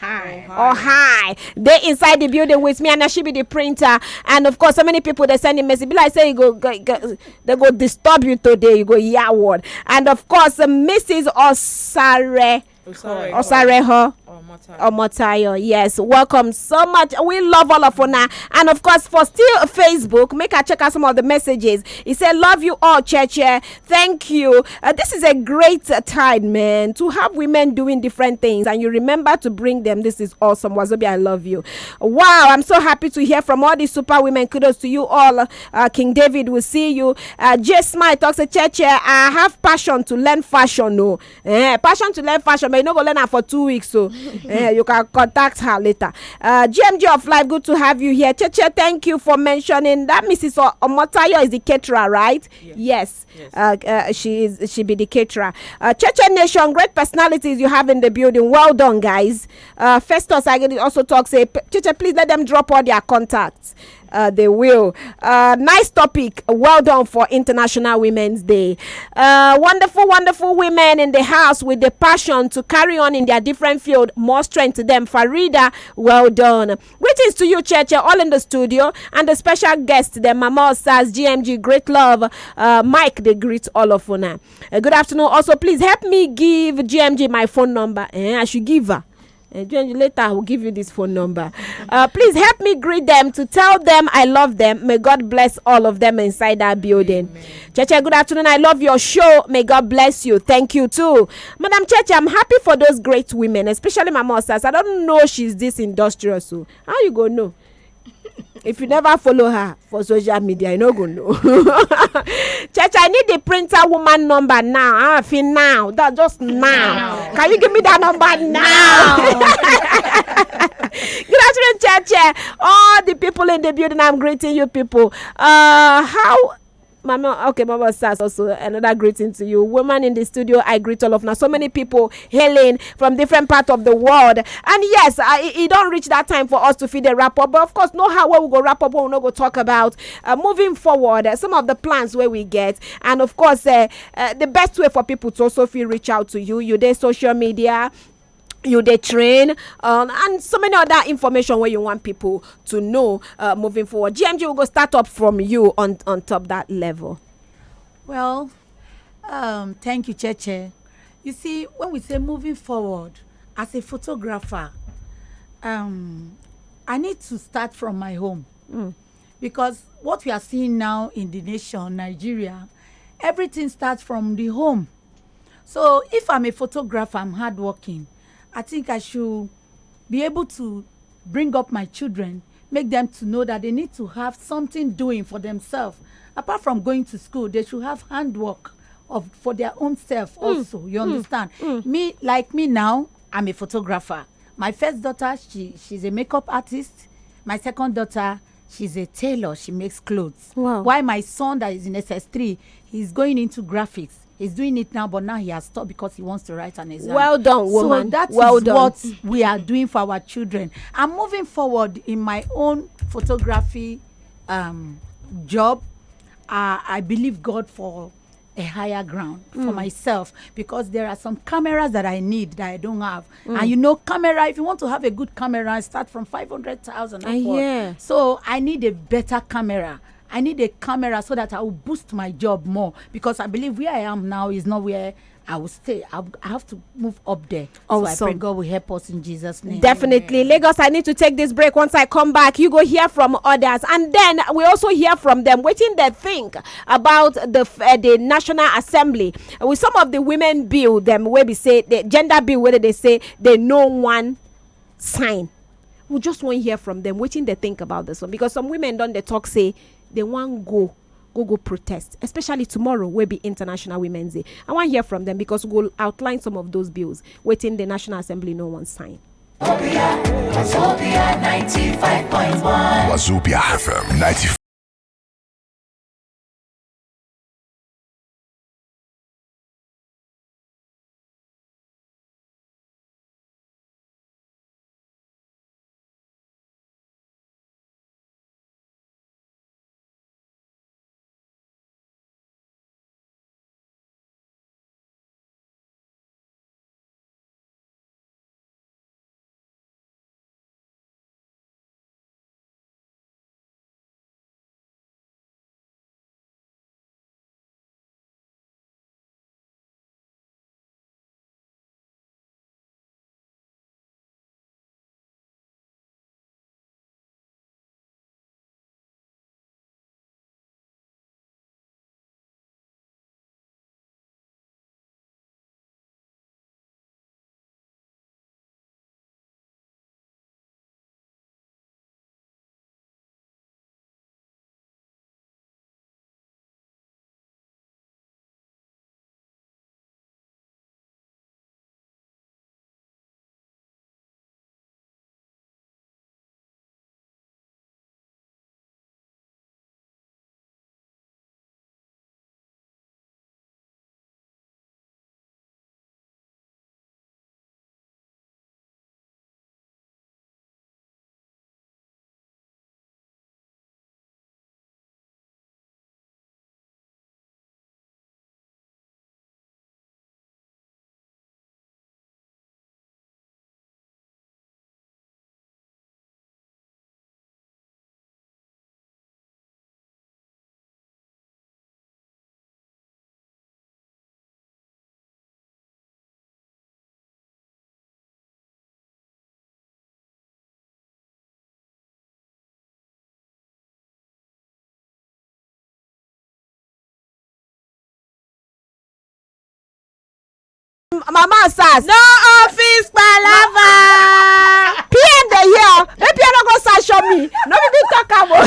Ohai. They inside the building with me, and she be the printer. And of course, so many people they send a message. Be like say you go, go, go, they go disturb you today. You go hear word. And of course, uh, Missus Osare. Oh, sorry. Osareho. Oh, Mata. Omotayo, yes, welcome so much. We love all of una, and of course for still Facebook, make I check out some of the messages. He said, "Love you all, Cheche. Thank you. Uh, this is a great uh, time, man, to have women doing different things, and you remember to bring them. This is awesome, Wazobi. I love you. Wow, I'm so happy to hear from all these super women. Kudos to you all. Uh, King David will see you. Uh, J Smile talks a Cheche. I have passion to learn fashion. No, eh, passion to learn fashion, but you no go learn am for two weeks. So Eh, you can contact her later. Uh, G M G of Life, good to have you here. Cheche, thank you for mentioning that. Missus O- Omotayo is the caterer, right? Yes. Yes. Uh, uh, she is. She be the caterer. Uh, Cheche Nation, great personalities you have in the building. Well done, guys. Uh, Festus, I also talk say, "P- Cheche, please let them drop all their contacts." Uh, they will. Uh, nice topic. Well done for International Women's Day. Uh, wonderful, wonderful women in the house with the passion to carry on in their different field. More strength to them. Farida, well done. Greetings to you, Cheche, all in the studio, and the special guest, the Mama Osas G M G. Great love. Uh, Mike, they greet all of una. Uh, good afternoon. Also, please help me give G M G my phone number. Eh, I should give her. Uh, G M G, later I will give you this phone number. Uh, please help me greet them to tell them I love them. May God bless all of them inside that building. Cheche, good afternoon. I love your show. May God bless you. Thank you too. Madam Cheche, I'm happy for those great women, especially Mama Osas. I don't know she's this industrious. So how you go know? If you never follow her for social media, you no go know. Cheche, I need the printer woman number now. Ah, fi now. That just now. Can you give me that number now? Good afternoon, Cheche. All the people in the building, I'm greeting you people. Uh, how Mama, okay, Mama Osas, also another greeting to you. Woman in the studio, I greet all of now. So many people hailing from different parts of the world. And yes, I, it don't reach that time for us to feed a wrap up. But of course, no how we go wrap up when we no go talk about uh, moving forward, uh, some of the plans where we get. And of course, uh, uh, the best way for people to also feel reach out to you, you their social media, you dey train, um, and so many other information where you want people to know uh, moving forward. G M G will go start up from you on, on top that level. Well, um, thank you, Cheche. You see, when we say moving forward as a photographer, um, I need to start from my home. Mm. Because what we are seeing now in the nation, Nigeria, everything starts from the home. So if I'm a photographer, I'm hardworking, I think I should be able to bring up my children, make them to know that they need to have something doing for themselves. Apart from going to school, they should have handwork of for their own self mm. also. You mm. understand? Mm. Me, like me now, I'm a photographer. My first daughter, she she's a makeup artist. My second daughter, she's a tailor. She makes clothes. Wow. Why my son that is in S S three, he's going into graphics. He's doing it now, but now he has stopped because he wants to write an exam. Well done, woman. So that well is done. What we are doing for our children. I'm moving forward in my own photography um, job. Uh, I believe God for a higher ground mm. for myself, because there are some cameras that I need that I don't have. Mm. And you know, camera, if you want to have a good camera, start from five hundred thousand. I hear. So I need a better camera. I need a camera so that I will boost my job more, because I believe where I am now is not where I will stay. I, I have to move up there. Awesome. So I pray God will help us in Jesus' name. Definitely. Amen. Lagos, I need to take this break. Once I come back, you go hear from others. And then we also hear from them. Waiting their think about the uh, the National Assembly. With some of the women bill, them where we say the gender bill, where they say they no one sign. We just want to hear from them. Waiting they think about this one. Because some women don't they talk say they want go go go protest, especially tomorrow will be International Women's Day. I want to hear from them because we'll outline some of those bills waiting the National Assembly no one sign. Wazobia ninety-five point one. Wazobia F M ninety-five. Mama Sars. No office palava. P M dey here. Make P M no go sanction me. No be me talk am o.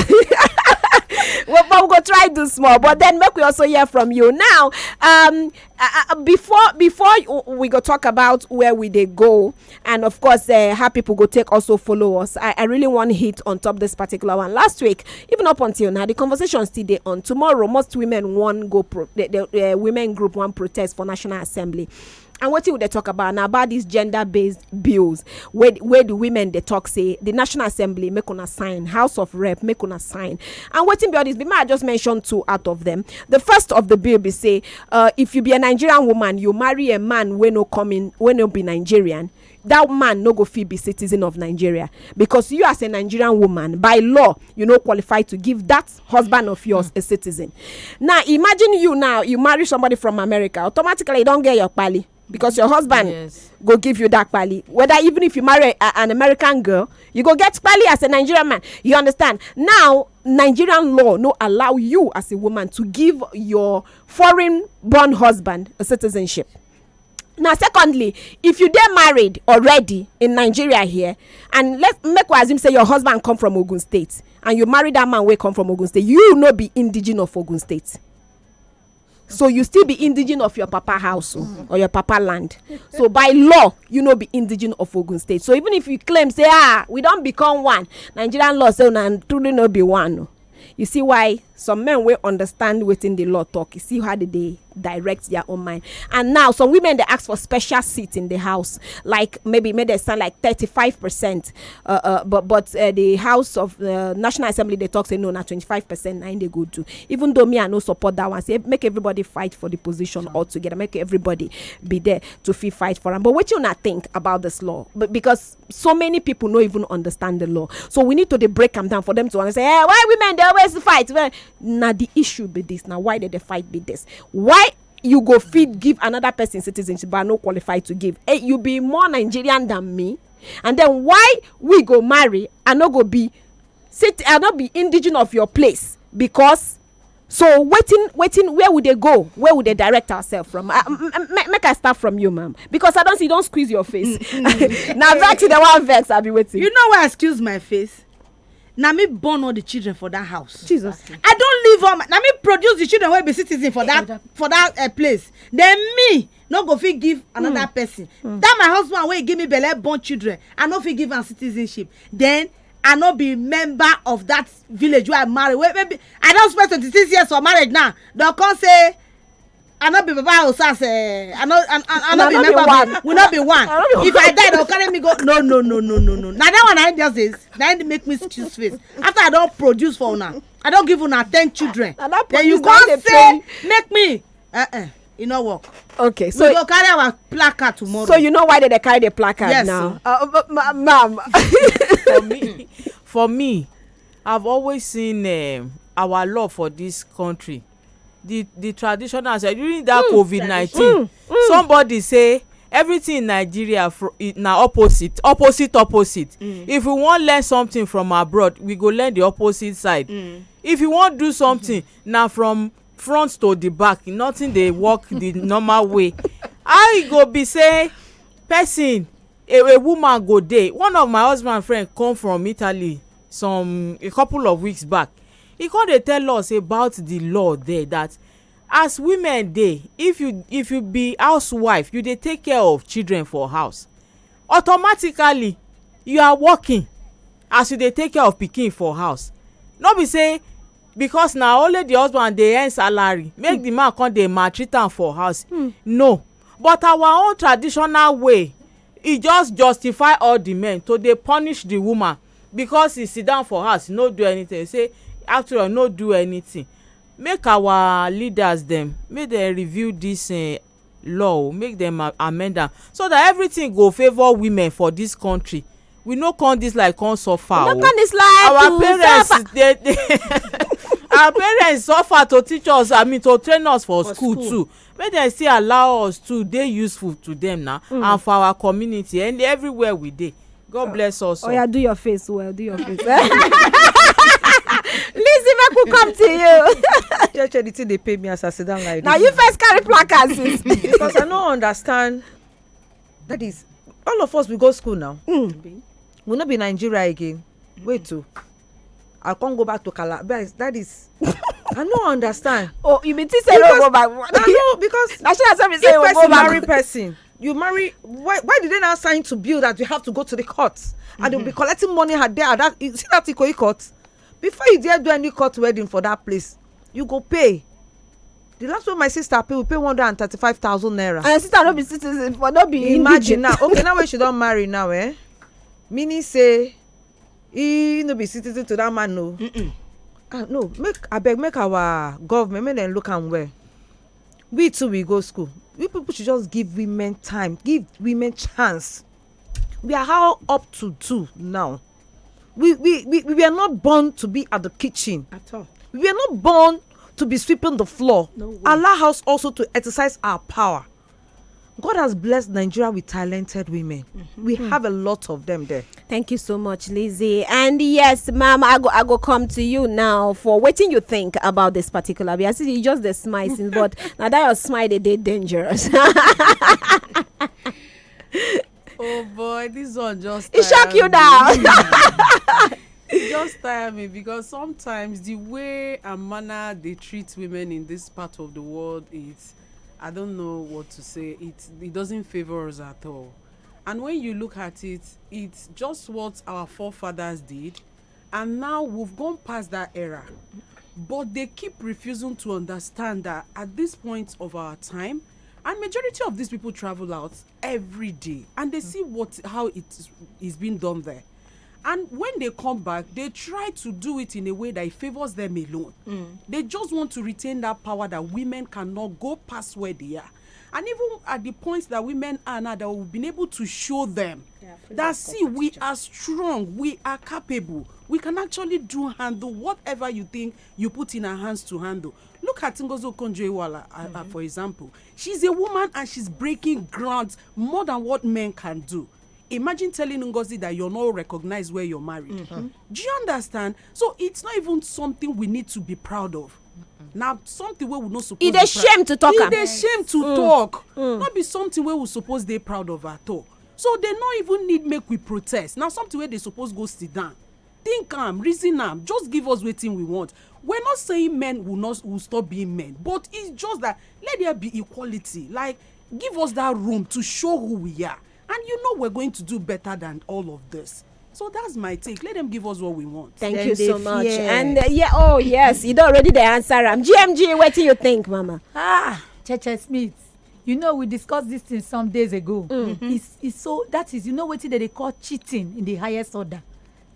Well, but we go try do small. But then make we also hear from you now. Um, uh, uh, before before you- we go talk about where we dey go, and of course uh, how people go take also follow us. I, I really want hit on top this particular one. Last week, even up until now, the conversation still dey on. Tomorrow, most women wan go pro- the, the uh, women group wan protest for National Assembly. And wetin we dey talk about na about these gender-based bills wey wey the women dey talk say the National Assembly make una sign, House of Rep make una sign. And wetin be all this? Be make I just mention two out of them. The first of the bill be say, uh, if you be a Nigerian woman, you marry a man wey no come in, wey no be Nigerian, that man no go fit be citizen of Nigeria, because you, as a Nigerian woman, by law, you no qualify to give that husband of yours a citizen. Now imagine you now, you marry somebody from America, automatically you don get your kpali, because your husband Yes. go give you that kpali. Whether, even if you marry a, an American girl, you go get kpali as a Nigerian man. You understand? Now, Nigerian law no allow you as a woman to give your foreign born husband a citizenship. Now, secondly, if you dey married already in Nigeria here, and let make we assume say your husband come from Ogun State, and you marry that man wey come from Ogun State, you no be indigenous of Ogun State. So you still be indigenous of your papa house o, or your papa land. So by law, you no be indigenous of Ogun State. So even if you claim say, ah, we don become one, Nigerian law say una truly no be one o. You see why some men wey understand wetin the law talk, you see how they dey direct their own mind. And now some women dey ask for special seat in the house, like maybe make dem stand like thirty-five percent, uh, uh, but but uh, the House of uh, National Assembly dey talk say no, na twenty-five percent na im dey go do. Even though me, I no support that one, say make everybody fight for the position altogether, make everybody be there to fit fight for am. But wetin una think about this law? But because so many people no even understand the law, so we need to dey break am down for them to understand. Eh, why women dey always fight? Well, na the issue be this. Na why they dey fight be this. Why you go fit give another person citizenship but I no qualify to give? Eh, you be more Nigerian than me, and then why we go marry? I no go be cit- I no be indigenous of your place, because so wetin wetin where would they go? Where would they direct ourselves from? Uh, m- m- make I start from you, ma'am, because I don't see you don't squeeze your face. Now vex the one vex I be waiting. You know why? Excuse my face. Na me born all the children for that house. Jesus. I don't leave all my, na me produce the children wey be citizen for that for that uh, place. Then me no go fit give another person. That my husband wey give me belle born children, I no fit give am citizenship. Then I no be member of that village where I marry. Wey maybe I don spend twenty-six years for marriage now. Dem come say I no be Baba Osas, eh, I no, I, I, I no Una be no be member of one. The, we no be one. I no be If I die, dem carry me go. No, no, no, no, no, no. Now that one I just is. That make me excuse face. After I don produce for una, I don give una ten children. Na that Then you produce na come dey say pain. Make me. Uh-uh. E no work. Okay, so We go carry our placard tomorrow. So you know why they dey carry the placard Yes, now? Sir. Uh, uh, ma- ma'am. For me, for me, I've always seen um, our law for this country. The the traditional side during that Mm. covid nineteen, Mm, mm. Somebody say everything in Nigeria fr- i- na opposite, opposite, opposite. Mm. If we wan learn something from abroad, we go learn the opposite side. Mm. If you wan do something, na from front to the back, nothing dey work the normal way. How e go be say person, a, a woman go dey? One of my husband friend come from Italy some a couple of weeks back. He come dey tell us about the law there, that as women dey, if you if you be housewife, you dey take care of children for house, automatically you are working as you dey take care of pikin for house. No be say because na only the husband dey earn salary, make the man come dey maltreat am for house. No. But our own traditional way, e just justify all the men to dey punish the woman because he sit down for house, he no do anything. Say, after all, no do anything. Make our leaders dem, make dem review this uh, law o, make dem a- amend am so that everything go favour women for this country. We no come this like come suffer o. No come this like Our to parents suffer. Dey, dey our parents suffer to teach us, I mean, to train us for For school school. Too. Make dem still allow us to dey useful to them now Mm. and for our community and everywhere we dey. God bless us all. Oya, do your face well, do your face. Lizzie, make we come to you. Church editing dey pay me as I sit down like Now this. You first carry placards, sis. Because I no understand That is, all of us, we go school now. We no be Nigeria again. Wait o. I can't go back to Calabar. That is, I no understand. Oh, you mean to say no go back? I know, because National Assembly say if we go person back. Marry person, you marry. Why, why did they now sign to bill that you have to go to the court and they'll be collecting money at there? That, you see that Ikoyi court? Before you dare do any court wedding for that place, you go pay. The last one my sister pay, we pay one hundred and thirty-five thousand naira. And sister no be citizen for no be Imagine indigene. Now. Okay, now when she don marry now, eh? Meaning say he no be citizen to that man, no. Ah, no, make, abeg, make our government, make dem look am well. We too, we go school. We people should just give women time, give women chance. We are how up to two now. We we we, we were not born to be at the kitchen. At all. We were not born to be sweeping the floor. No way. Allow us also to exercise our power. God has blessed Nigeria with talented women. We have a lot of them there. Thank you so much, Lizzie. And yes, ma'am, I go, I go come to you now for wetin you think about this particular bill. I see you just the smile since, but now that your smile, they dey dangerous. Oh boy, this one just It shock tire you me. now. It just tire me because sometimes the way and manner they treat women in this part of the world, it's, I don't know what to say. It it doesn't favor us at all. And when you look at it, it's just what our forefathers did, and now we've gone past that era. But they keep refusing to understand that at this point of our time, and majority of these people travel out every day, and they see what, how it is being done there. And when they come back, they try to do it in a way that it favors them alone. They just want to retain that power that women cannot go past where they are. And even at the point that women are now, that we've been able to show them that, see, we are strong, we are capable, we can actually do, handle whatever you think you put in our hands to handle. Look at Ngozi Okonjo-Iweala, uh, uh, for example. She's a woman and she's breaking ground more than what men can do. Imagine telling Ngozi that you're not recognized where you're married. Do you understand? So it's not even something we need to be proud of. Now, something we would not suppose E dey shame to talk E am. dey shame to talk. Not be something we would suppose dey proud of at all. So they not even need make we protest. Now, something where they suppose go sit down, think am, reason am, just give us wetin we want. We're not saying men will not, will stop being men, but it's just that let there be equality. Like, give us that room to show who we are, and you know we're going to do better than all of this. So that's my take. Let them give us what we want. Thank Then you they so much. fear. And uh, yeah, oh yes, you don already dey answer am. G M G, wetin you think, mama? Ah, Cheche Smith, you know we discussed this thing some days ago. It's, it's so, that is, you know wetin they dey call cheating in the highest order.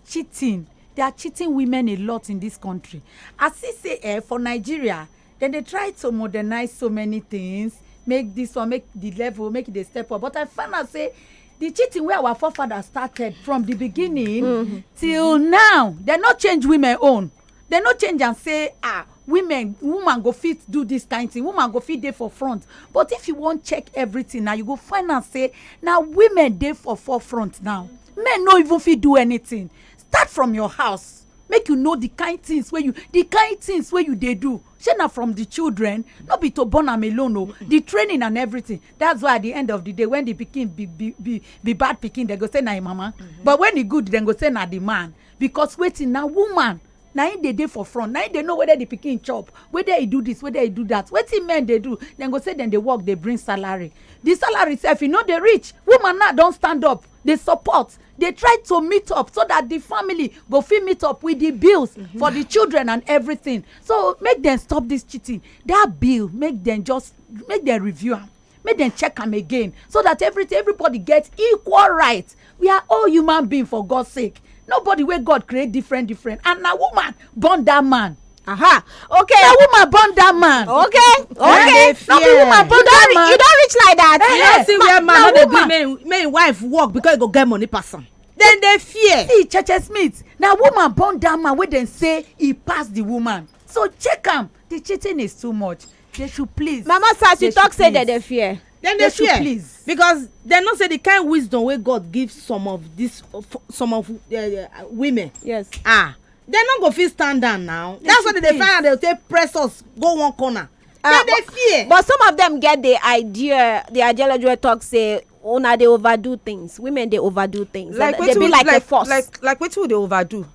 Cheating. They are cheating women a lot in this country. I see say, eh, for Nigeria, then they try to modernize so many things, make this one, make the level, make it a step up. But I found out say the cheating where our forefathers started from the beginning till now, they not change women own. They not change and say, ah, women, woman go fit do this kind thing, woman go fit dey for front. But if you want check everything now, you go find out say now women dey for forefront now. Men no even fit do anything. Start from your house. Make you know the kind things where you, the kind things where you they do. Shey na from the children, not be to born am alone, oh, the training and everything. That's why at the end of the day, when the pikin be, be, be, be bad pikin, they go say na him mama. But when he good, then go say na the man. Because waiting now, woman, now in they dey for front, now they know whether the pikin chop, whether he do this, whether he do that. Waiting men they do, then go say then they work, they bring salary. The salary itself, you know they reach. Woman now don't stand up, they support, they try to meet up so that the family go fit meet up with the bills for the children and everything. So make them stop this cheating. That bill, make them just, make them review am, make them check am again, so that everything, everybody gets equal right. We are all human being, for God's sake. Nobody where God create different, different. And na woman born that man. Aha. Okay. Na woman born that man. Okay. Okay. No be woman born You that don't, man. you don't reach like that. Eh, You don't see where man na no dey woman. gree make make wife work because he go get money pass am. Then they fear. See, Cheche Smith, na woman born that man wey dem say he pass the woman. So check am. The cheating is too much. They should please. Mama Sars, you They talk should say they please. Dey fear. Then They they should fear. Please. Because they know say the kind wisdom wey God give some of this, some of uh, uh, women. Yes. Ah, they no go fit stand down now. That's why should they please. Find out they take press us go one corner. Ah, Then they fear. But some of them get the idea, the ideology wey talk say Una dey overdo things. Women dey overdo things. Like, they be wetin like a like force. Like like wetin we dey overdo?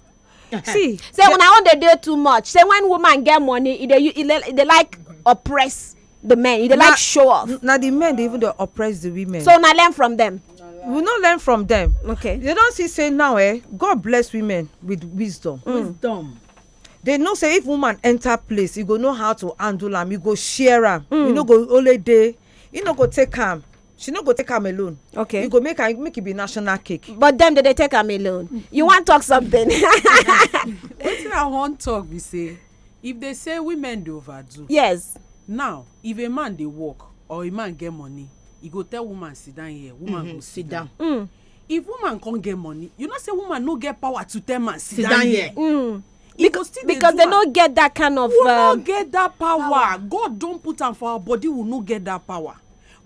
See, Say una own dey dey too much. Say when woman get money, e dey u- e dey e dey like oppress the men. E dey Na- like show off. Na the men dey even dey oppress the women. So una learn from them. We no learn from them. Okay. They don see say now, eh, God bless women with wisdom. Wisdom. They know say if woman enter place, you go know how to handle am. You go share am. You no go only dey. You no go take am. She no go take am alone. Okay. You go make am make it be national cake. But them dey dey take am alone. You wan talk something? Wetin I wan talk be say, if they say women dey overdo, Yes. Now, if a man dey work or a man get money, e go tell woman sit down here, woman go sit Sit down. down. If woman come get money, you know say woman no get power to tell man sit Sit down down here. here. E go still dey Because do they am. No get that kind of. We no Um, get that power. God don put am for our body, we no get that power.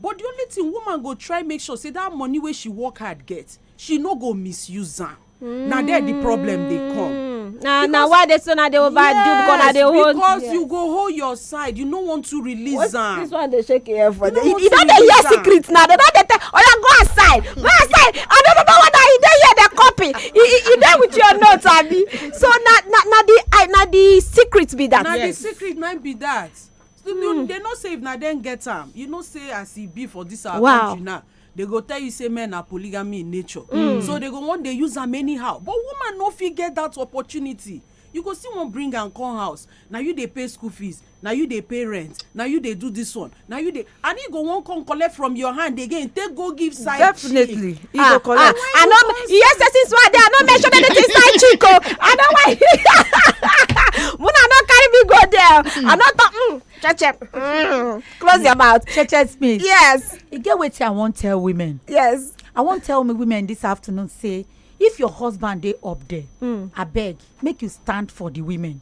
But the only thing, woman go try make sure say that money wey she work hard get, she no go misuse am. Na there the problem dey come. na na why they say na dey overdo because na Yes, dey hold. Because you go hold your side, you no want to release am. This one dey shake your head for You there. know You what you don you dey hear use am. Secret now. They don dey tell oya go outside, go outside. I no know whether you dey here dey copy. You you- you dey with your notes abi. So na na na the I na the secret be that. Na the Yes. Secret na be that. So you- they no say if na dem get am, you know say as e be for this our Wow. Country now, they go tell you say men are polygamy in nature. So they go wan dey use am anyhow. But woman no fit get that opportunity. You go still wan bring am come house. Na you dey pay school fees, na you dey pay rent, na you dey do this one, na you dey and he go wan come collect from your hand again, take go give side Definitely, chick. you go collect. I no. Yes, yes, since why I no mention anything side chick o. I no why. Muna no carry me go there. I no talk. Mm, cheche. Mm, close your mouth. Cheche Smith. Yes. E get wetin I wan tell women. Yes. I wan tell me women this afternoon say if your husband dey up there, abeg make you stand for the women.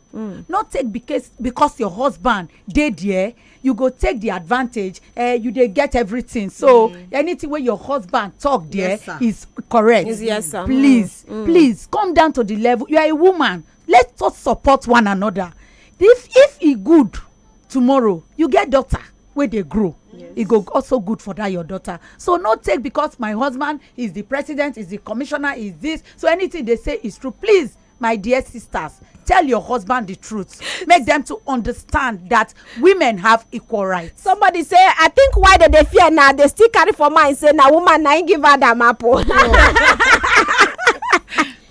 No take because because your husband dey there, you go take the advantage. Eh, you dey get everything. So anything wey your husband talk there Yes, sir. Is correct. Is yes, sir. Please, please come down to the level. You are a woman. Let us support one another. If if e good tomorrow, you get daughter wey dey grow. E go also good for that your daughter. So no take because my husband is the president, is the commissioner, is this. So anything they say is true. Please, my dear sisters, tell your husband the truth. Make them to understand that women have equal rights. Somebody say, I think why they dey fear now, they still carry for mind say na woman na him give Adam apple.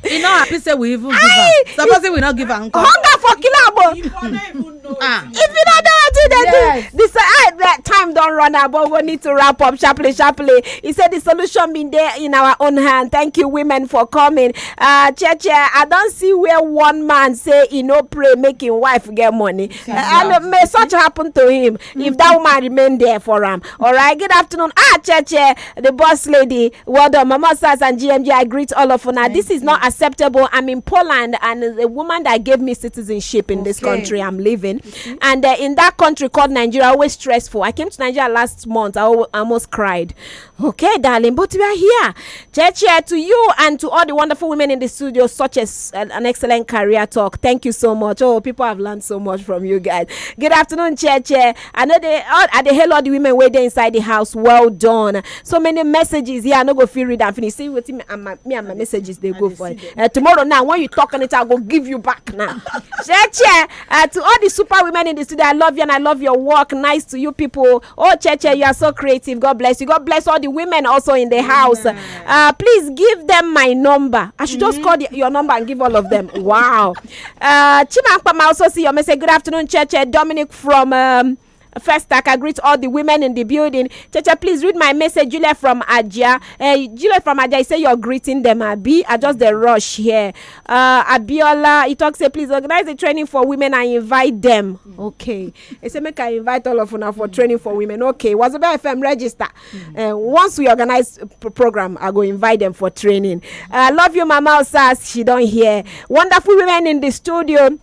E no happy say we even give am. Suppose say we no give am, nko? Hunger for kill am o. If you no even know Ah. wetin If you don't know wetin dey Yes. do, this uh, time don run out, but we need to wrap up sharply, sharply. He said the solution been there in our own hand. Thank you, women, for coming. Uh, Cheche, I don see where one man say he no pray make him wife get money. Uh, and may such happen to him if that woman remain there for am. All right. Good afternoon. Ah, Cheche, the boss lady. Well done, Mama Sars and G M G. I greet all of una. This is not acceptable. I'm in Poland, and the woman that gave me citizenship in this Okay. Country I'm living, and uh, in that country called Nigeria, always stressful. I came to Nigeria last month. I al- almost cried. Okay, darling, but we are here. Cheche, to you and to all the wonderful women in the studio, such as an, an excellent career talk. Thank you so much. Oh, people have learned so much from you guys. Good afternoon, Cheche. I know they all I dey hail all the women wey dey inside the house. Well done. So many messages here. I no go fit read and finish. See wetin me and my me and my messages dey go for. Uh, tomorrow now, when you talk on it, I go give you back now. Cheche, uh, to all the super women in the studio, I love you and I love your work. Nice to you people. Oh, Cheche, you are so creative. God bless you. God bless all the women also in the house. Uh, please give them my number. I should just call the, your number and give all of them. Wow. Uh, Chima Akpama also see your message. Good afternoon, Cheche. Dominic from um, First Stack. I greet all the women in the building. Cheche, please read my message. Juliet from Ajia. Uh, Juliet from Ajia, you say you're greeting them, Abi. I just the rush here. Uh, Abiola, he talks say, please organize the training for women and invite them. Okay. He say, make I invite all of una for training for women. Okay. Wazobia F M register. Uh, once we organize p- program, I go invite them for training. I love you, Mama Osas. She don't hear. Wonderful women in the studio.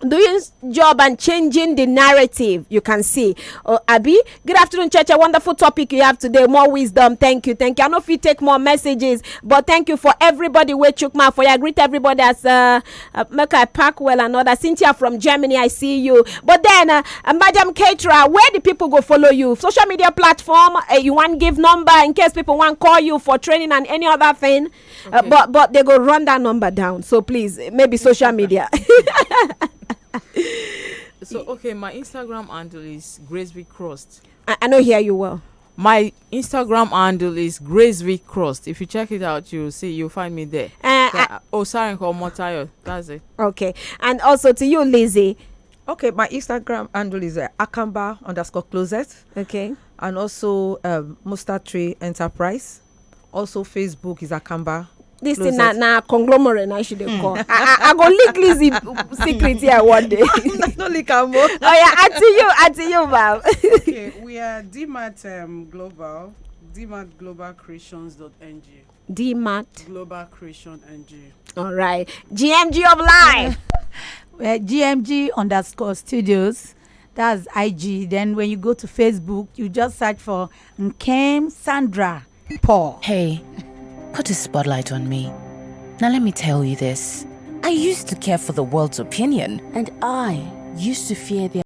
doing job and changing the narrative, you can see. Oh, Abi, good afternoon, Church. A wonderful topic you have today. More wisdom. Thank you. Thank you. I know if you take more messages, but thank you for everybody. We Chukma for you. I greet everybody as uh, uh, make I pack well and all that. Cynthia from Germany, I see you. But then, uh, uh, Madam Caterer, where the people go follow you? Social media platform, uh, you want give number in case people want call you for training and any other thing. Uh, okay. But but they go run that number down. So please, maybe social media. So okay, my Instagram handle is Grace V Crossed. I, I know hear you well. My Instagram handle is Grace V Crossed. If you check it out, you'll see, you'll find me there. Uh, yeah, I, oh, sorry, Motayo. That's it. Okay. And also to you, Lizzie. Okay, my Instagram handle is uh, Akamba underscore closet. Okay. And also um, Mustard Tree Enterprise. Also, Facebook is Akamba. This thing na na conglomerate na she dey call. I, I, I go leak Lizzie secret here one day. No leak am o. Oh yeah, auntie you, auntie you, ma'am. Okay, we are D MAT um, Global, D MAT Global Creations dot N G. D MAT. Global Creation N G. All right, G M G of life. Well, G M G underscore studios. That's I G. Then when you go to Facebook, you just search for Nkem Sandra Paul. Hey, put a spotlight on me. Now let me tell you this. I used to care for the world's opinion. And I used to fear their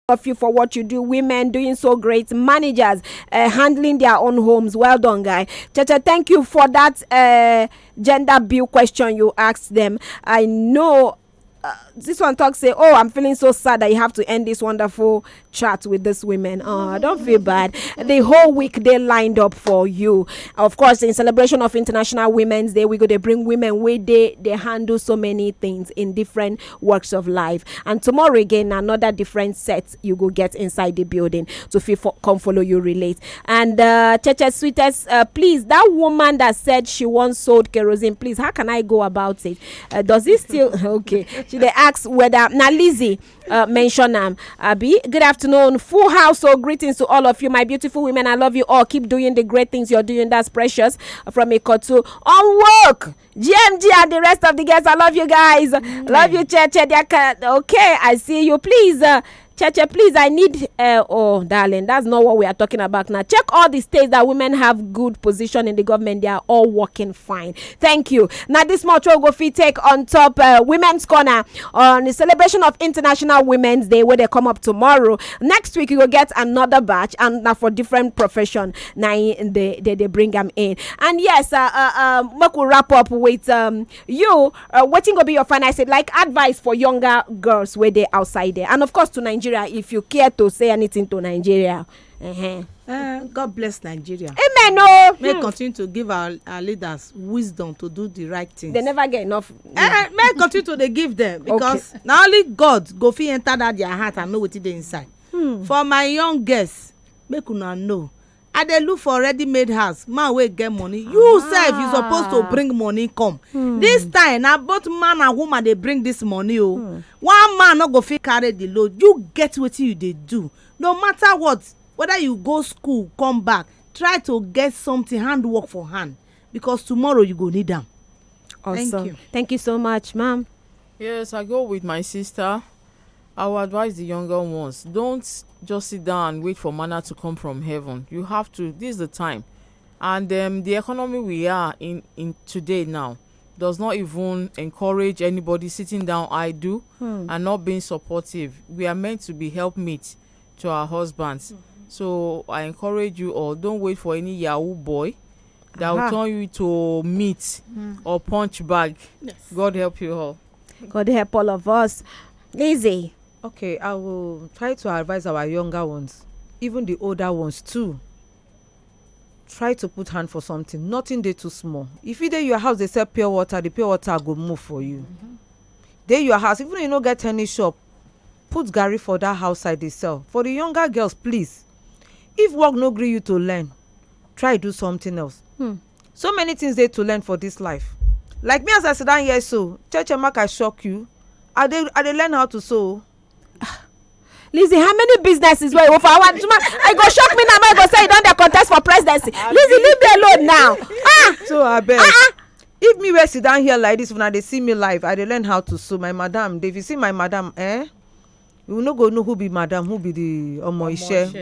of you for what you do. Women doing so great. Managers uh, handling their own homes. Well done, guy. Chacha, thank you for that uh, gender bill question you asked them. I know uh, this one talks say, oh, I'm feeling so sad that you have to end this wonderful chat with these women. Oh, I don't feel bad. The whole week they lined up for you. Of course, in celebration of International Women's Day, we go to bring women where they they handle so many things in different works of life. And tomorrow again, another different set you go get inside the building to feel for, come follow you relate. And uh, Cheche Sweetest, uh, please, that woman that said she once sold kerosene, please, how can I go about it? Uh, does it still okay? She they ask whether now Lizzie uh, mention am. Abi, good afternoon, full house. So greetings to all of you, my beautiful women. I love you all. Keep doing the great things you're doing. That's precious from Ikotu. On work. G M G and the rest of the guests, I love you guys. Love you, Che Che Diaka. Okay, I see you. Please, uh, Cheche, please, I need, uh, oh, darling, that's not what we are talking about now. Check all the states that women have good position in the government. They are all working fine. Thank you. Now, this much we go fit take on top, uh, Women's Corner on the celebration of International Women's Day, where they come up tomorrow. Next week, you go get another batch, and now for different profession. Now they, they, they bring them in. And yes, uh, uh, um, make we wrap up with, um, you, uh, wetin go be your final say, like, advice for younger girls where they outside there, and of course to Nigeria, if you care to say anything to Nigeria. Uh-huh. Uh, God bless Nigeria. Amen. Oh, May continue to give our, our leaders wisdom to do the right things. They never get enough. Eh, may continue to dey give them because okay. Not only God go fit enter that their heart and know what they inside. Hmm. For my young girls, make una know. I dey look for ready-made house. Man wey get money. You ah. Sef, you supposed to bring money come. Hmm. This time, now both man and woman they bring this money. Oh, hmm. One man not go fit carry the load. You get what you they do. No matter what, whether you go school, come back, try to get something, handwork for hand, because tomorrow you go need them. Awesome. Thank you. Thank you so much, ma'am. Yes, I go with my sister. I will advise the younger ones, don't just sit down and wait for manna to come from heaven. You have to. This is the time. And um, the economy we are in, in today now does not even encourage anybody sitting down idle hmm. and not being supportive. We are meant to be helpmates to our husbands. Mm-hmm. So I encourage you all, don't wait for any Yahoo boy that uh-huh. will turn you to meat mm. or punch bag. Yes. God help you all. God help all of us. Lizzie. Okay, I will try to advise our younger ones, even the older ones too. Try to put hand for something. Nothing dey too small. If you dey your house, they sell pure water, the pure water go move for you. Mm-hmm. Dey your house, even if you no get any shop, put garri for that house side dey sell. For the younger girls, please, if work no gree you to learn, try do something else. Hmm. So many things dey to learn for this life. Like me, as I sit down here so, Cheche, make I shock you. I dey I dey learn how to sew. Lizzie, how many businesses wey you for our woman? I go shock me now. I go say you don dey contest for presidency. Lizzie, leave me alone now. Ah. So I beg. Ah, ah. If me wey sit down here like this, when I dey see me live, I dey learn how to sew. My madam, if you see my madam, eh? You no go know who be madam, who be the omo ishe.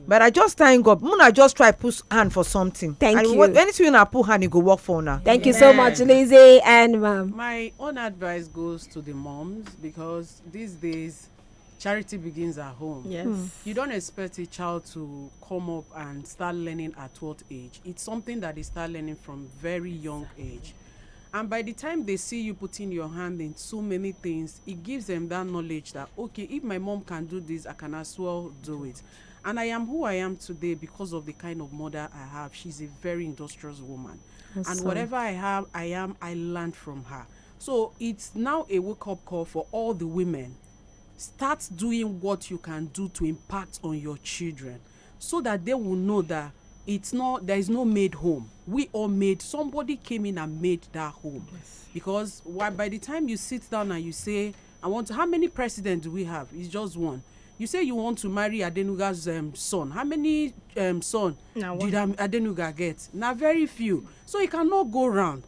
But I just thank God. Muna just try put hand for something. Thank and you. What, anything you put hand, it go work for now. Thank you so much, Lizzie and ma'am. My own advice goes to the moms, because these days charity begins at home. Yes. Hmm. You don't expect a child to come up and start learning at what age? It's something that they start learning from very young age. And by the time they see you putting your hand in so many things, it gives them that knowledge that, okay, if my mom can do this, I can as well do it. And I am who I am today because of the kind of mother I have. She's a very industrious woman. Awesome. And whatever I have, I am, I learned from her. So it's now a wake-up call for all the women. Start doing what you can do to impact on your children, so that they will know that it's not, there is no made home. We all made, somebody came in and made that home. Yes. Because why, by the time you sit down and you say, "I want to," how many presidents do we have? It's just one. You say you want to marry Adenuga's um, son. How many um, son did Adenuga get? Now very few. So it cannot go round.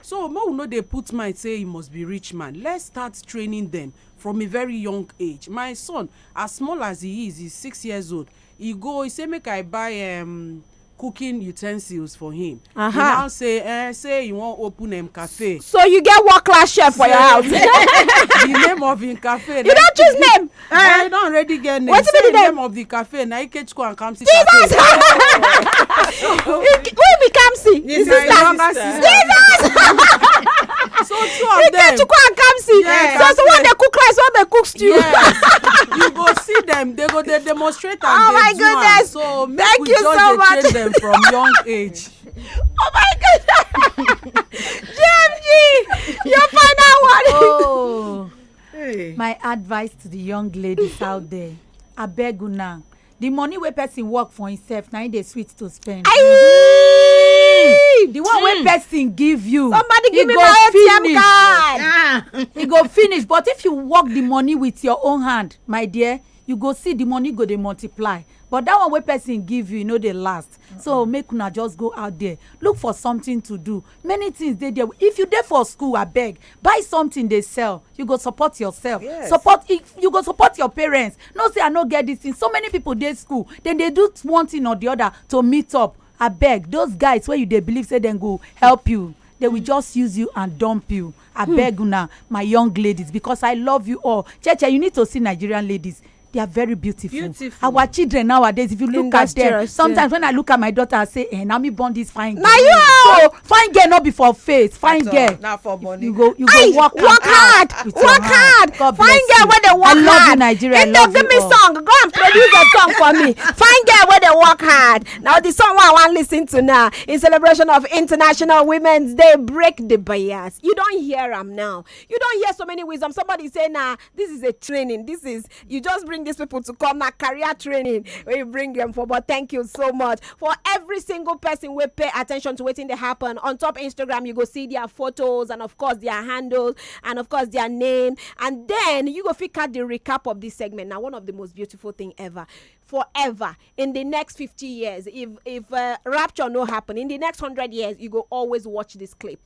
So make we no dey put mind say he must be rich man. Let's start training them from a very young age. My son, as small as he is, he's six years old. He go, he say make I buy um, cooking utensils for him. Uh-huh. He now say, eh, say he wan open um, cafe. So you get world class chef for your house. The name of him cafe. You don't choose name. Eh, you don already get name. Wetin be the name? Name of the cafe na Ikechukwu and Kamsi. Jesus! Who be Kamsi? His sister. Jesus! So two of them. Ikechukwu and Kamsi. Yes. So, so one dey cook rice, one dey cook stew. Yes. You go see them. They go dey demonstrate and oh my goodness. So make we just dey train them from young age. Oh my goodness. J M G, your final one. Oh. Hey. My advice to the young ladies out there, I beg you now. The money wey person work for himself, na him dey sweet to spend. Aye! The one wey person give you, somebody give me my A T M card. Ah. E go finish, but if you work the money with your own hand, my dear, you go see the money go dey multiply. But that one wey person give you, e no dey last. So make una just go out there, look for something to do. Many things dey there. If you dey for school, abeg, buy something dey sell. You go support yourself. Yes. Support, if you go support your parents. No say I no get this thing. So many people dey school, then they do one thing or the other to meet up. Abeg, those guys wey you dey believe say dem go help you, they will just use you and dump you. Abeg una, my young ladies, because I love you all. Cheche, you need to see Nigerian ladies. They are very beautiful. Beautiful. Our children nowadays, if you look at them, Industrious, sometimes when I look at my daughter, I say, "Eh, na me born this fine girl." Na you! So fine girl, not be for face, fine At all, girl. na for money. You go, you Hey, go work, work hard. hard, With your work hand. Hard. God Fine bless girl you. Wey dey work I love hard. You, Nigeria. I Indo, love give you me all. Song. Go and produce a song for me. Fine girl wey dey work hard. Now the song wey I wan listen to now in celebration of International Women's Day. Break the bias. You don hear am now. You don hear so many wisdom. Somebody say, "Nah, this is a training. This is, you just bring these people to come na career training wey you bring them for." But thank you so much for every single person wey pay attention to wetin dey happen on top Instagram. You go see their photos and of course their handles and of course their name, and then you go fit catch the recap of this segment. Now, one of the most beautiful thing ever. Forever, in the next fifty years, if if uh, rapture no happen, in the next hundred years, you go always watch this clip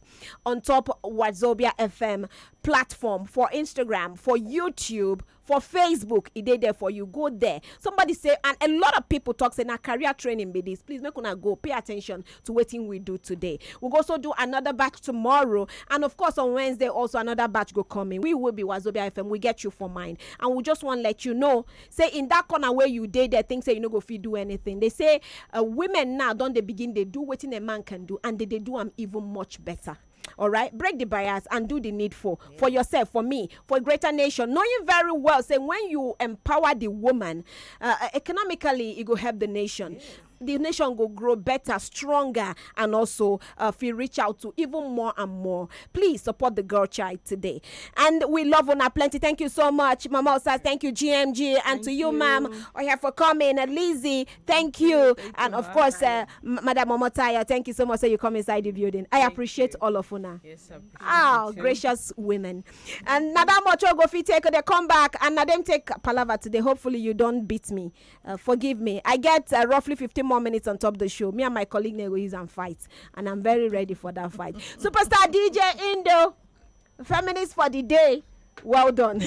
on top Wazobia F M platform, for Instagram, for YouTube, for Facebook. E dey there for you. Go there. Somebody say, and a lot of people talk say na career training be this. Please make una go pay attention to wetin we do today. We go also do another batch tomorrow, and of course on Wednesday also another batch go come in. We will be Wazobia F M. We get you for mind, and we just wan let you know say in that corner where you dey there, think say you no go fit do anything. They say uh, women now don dey begin dey do wetin a man can do, and they dey do am even much better. All right, break the bias and do the needful for yourself, for me, for a greater nation. Knowing very well, say when you empower the woman uh, economically, it go help the nation. The nation go grow better, stronger, and also uh, feel reach out to even more and more. Please support the girl child today. And we love una plenty. Thank you so much, Mama Osa. Thank you, G M G, and to you, ma'am. Oya, for coming, uh, Lizzie. Thank you, and of course, uh, M- Madam Omotaya. Thank you so much. So you come inside the building. I appreciate all of una. Yes, I appreciate Ah, it too. Gracious women. And Madam Ochogo fit take the come back, and Madam take palava today. Hopefully you don't beat me. Uh, forgive me. I get uh, roughly fifteen more minutes on top the show. Me and my colleague Nego use and fight, and I'm very ready for that fight. Superstar D J Indo, feminist for the day. Well done.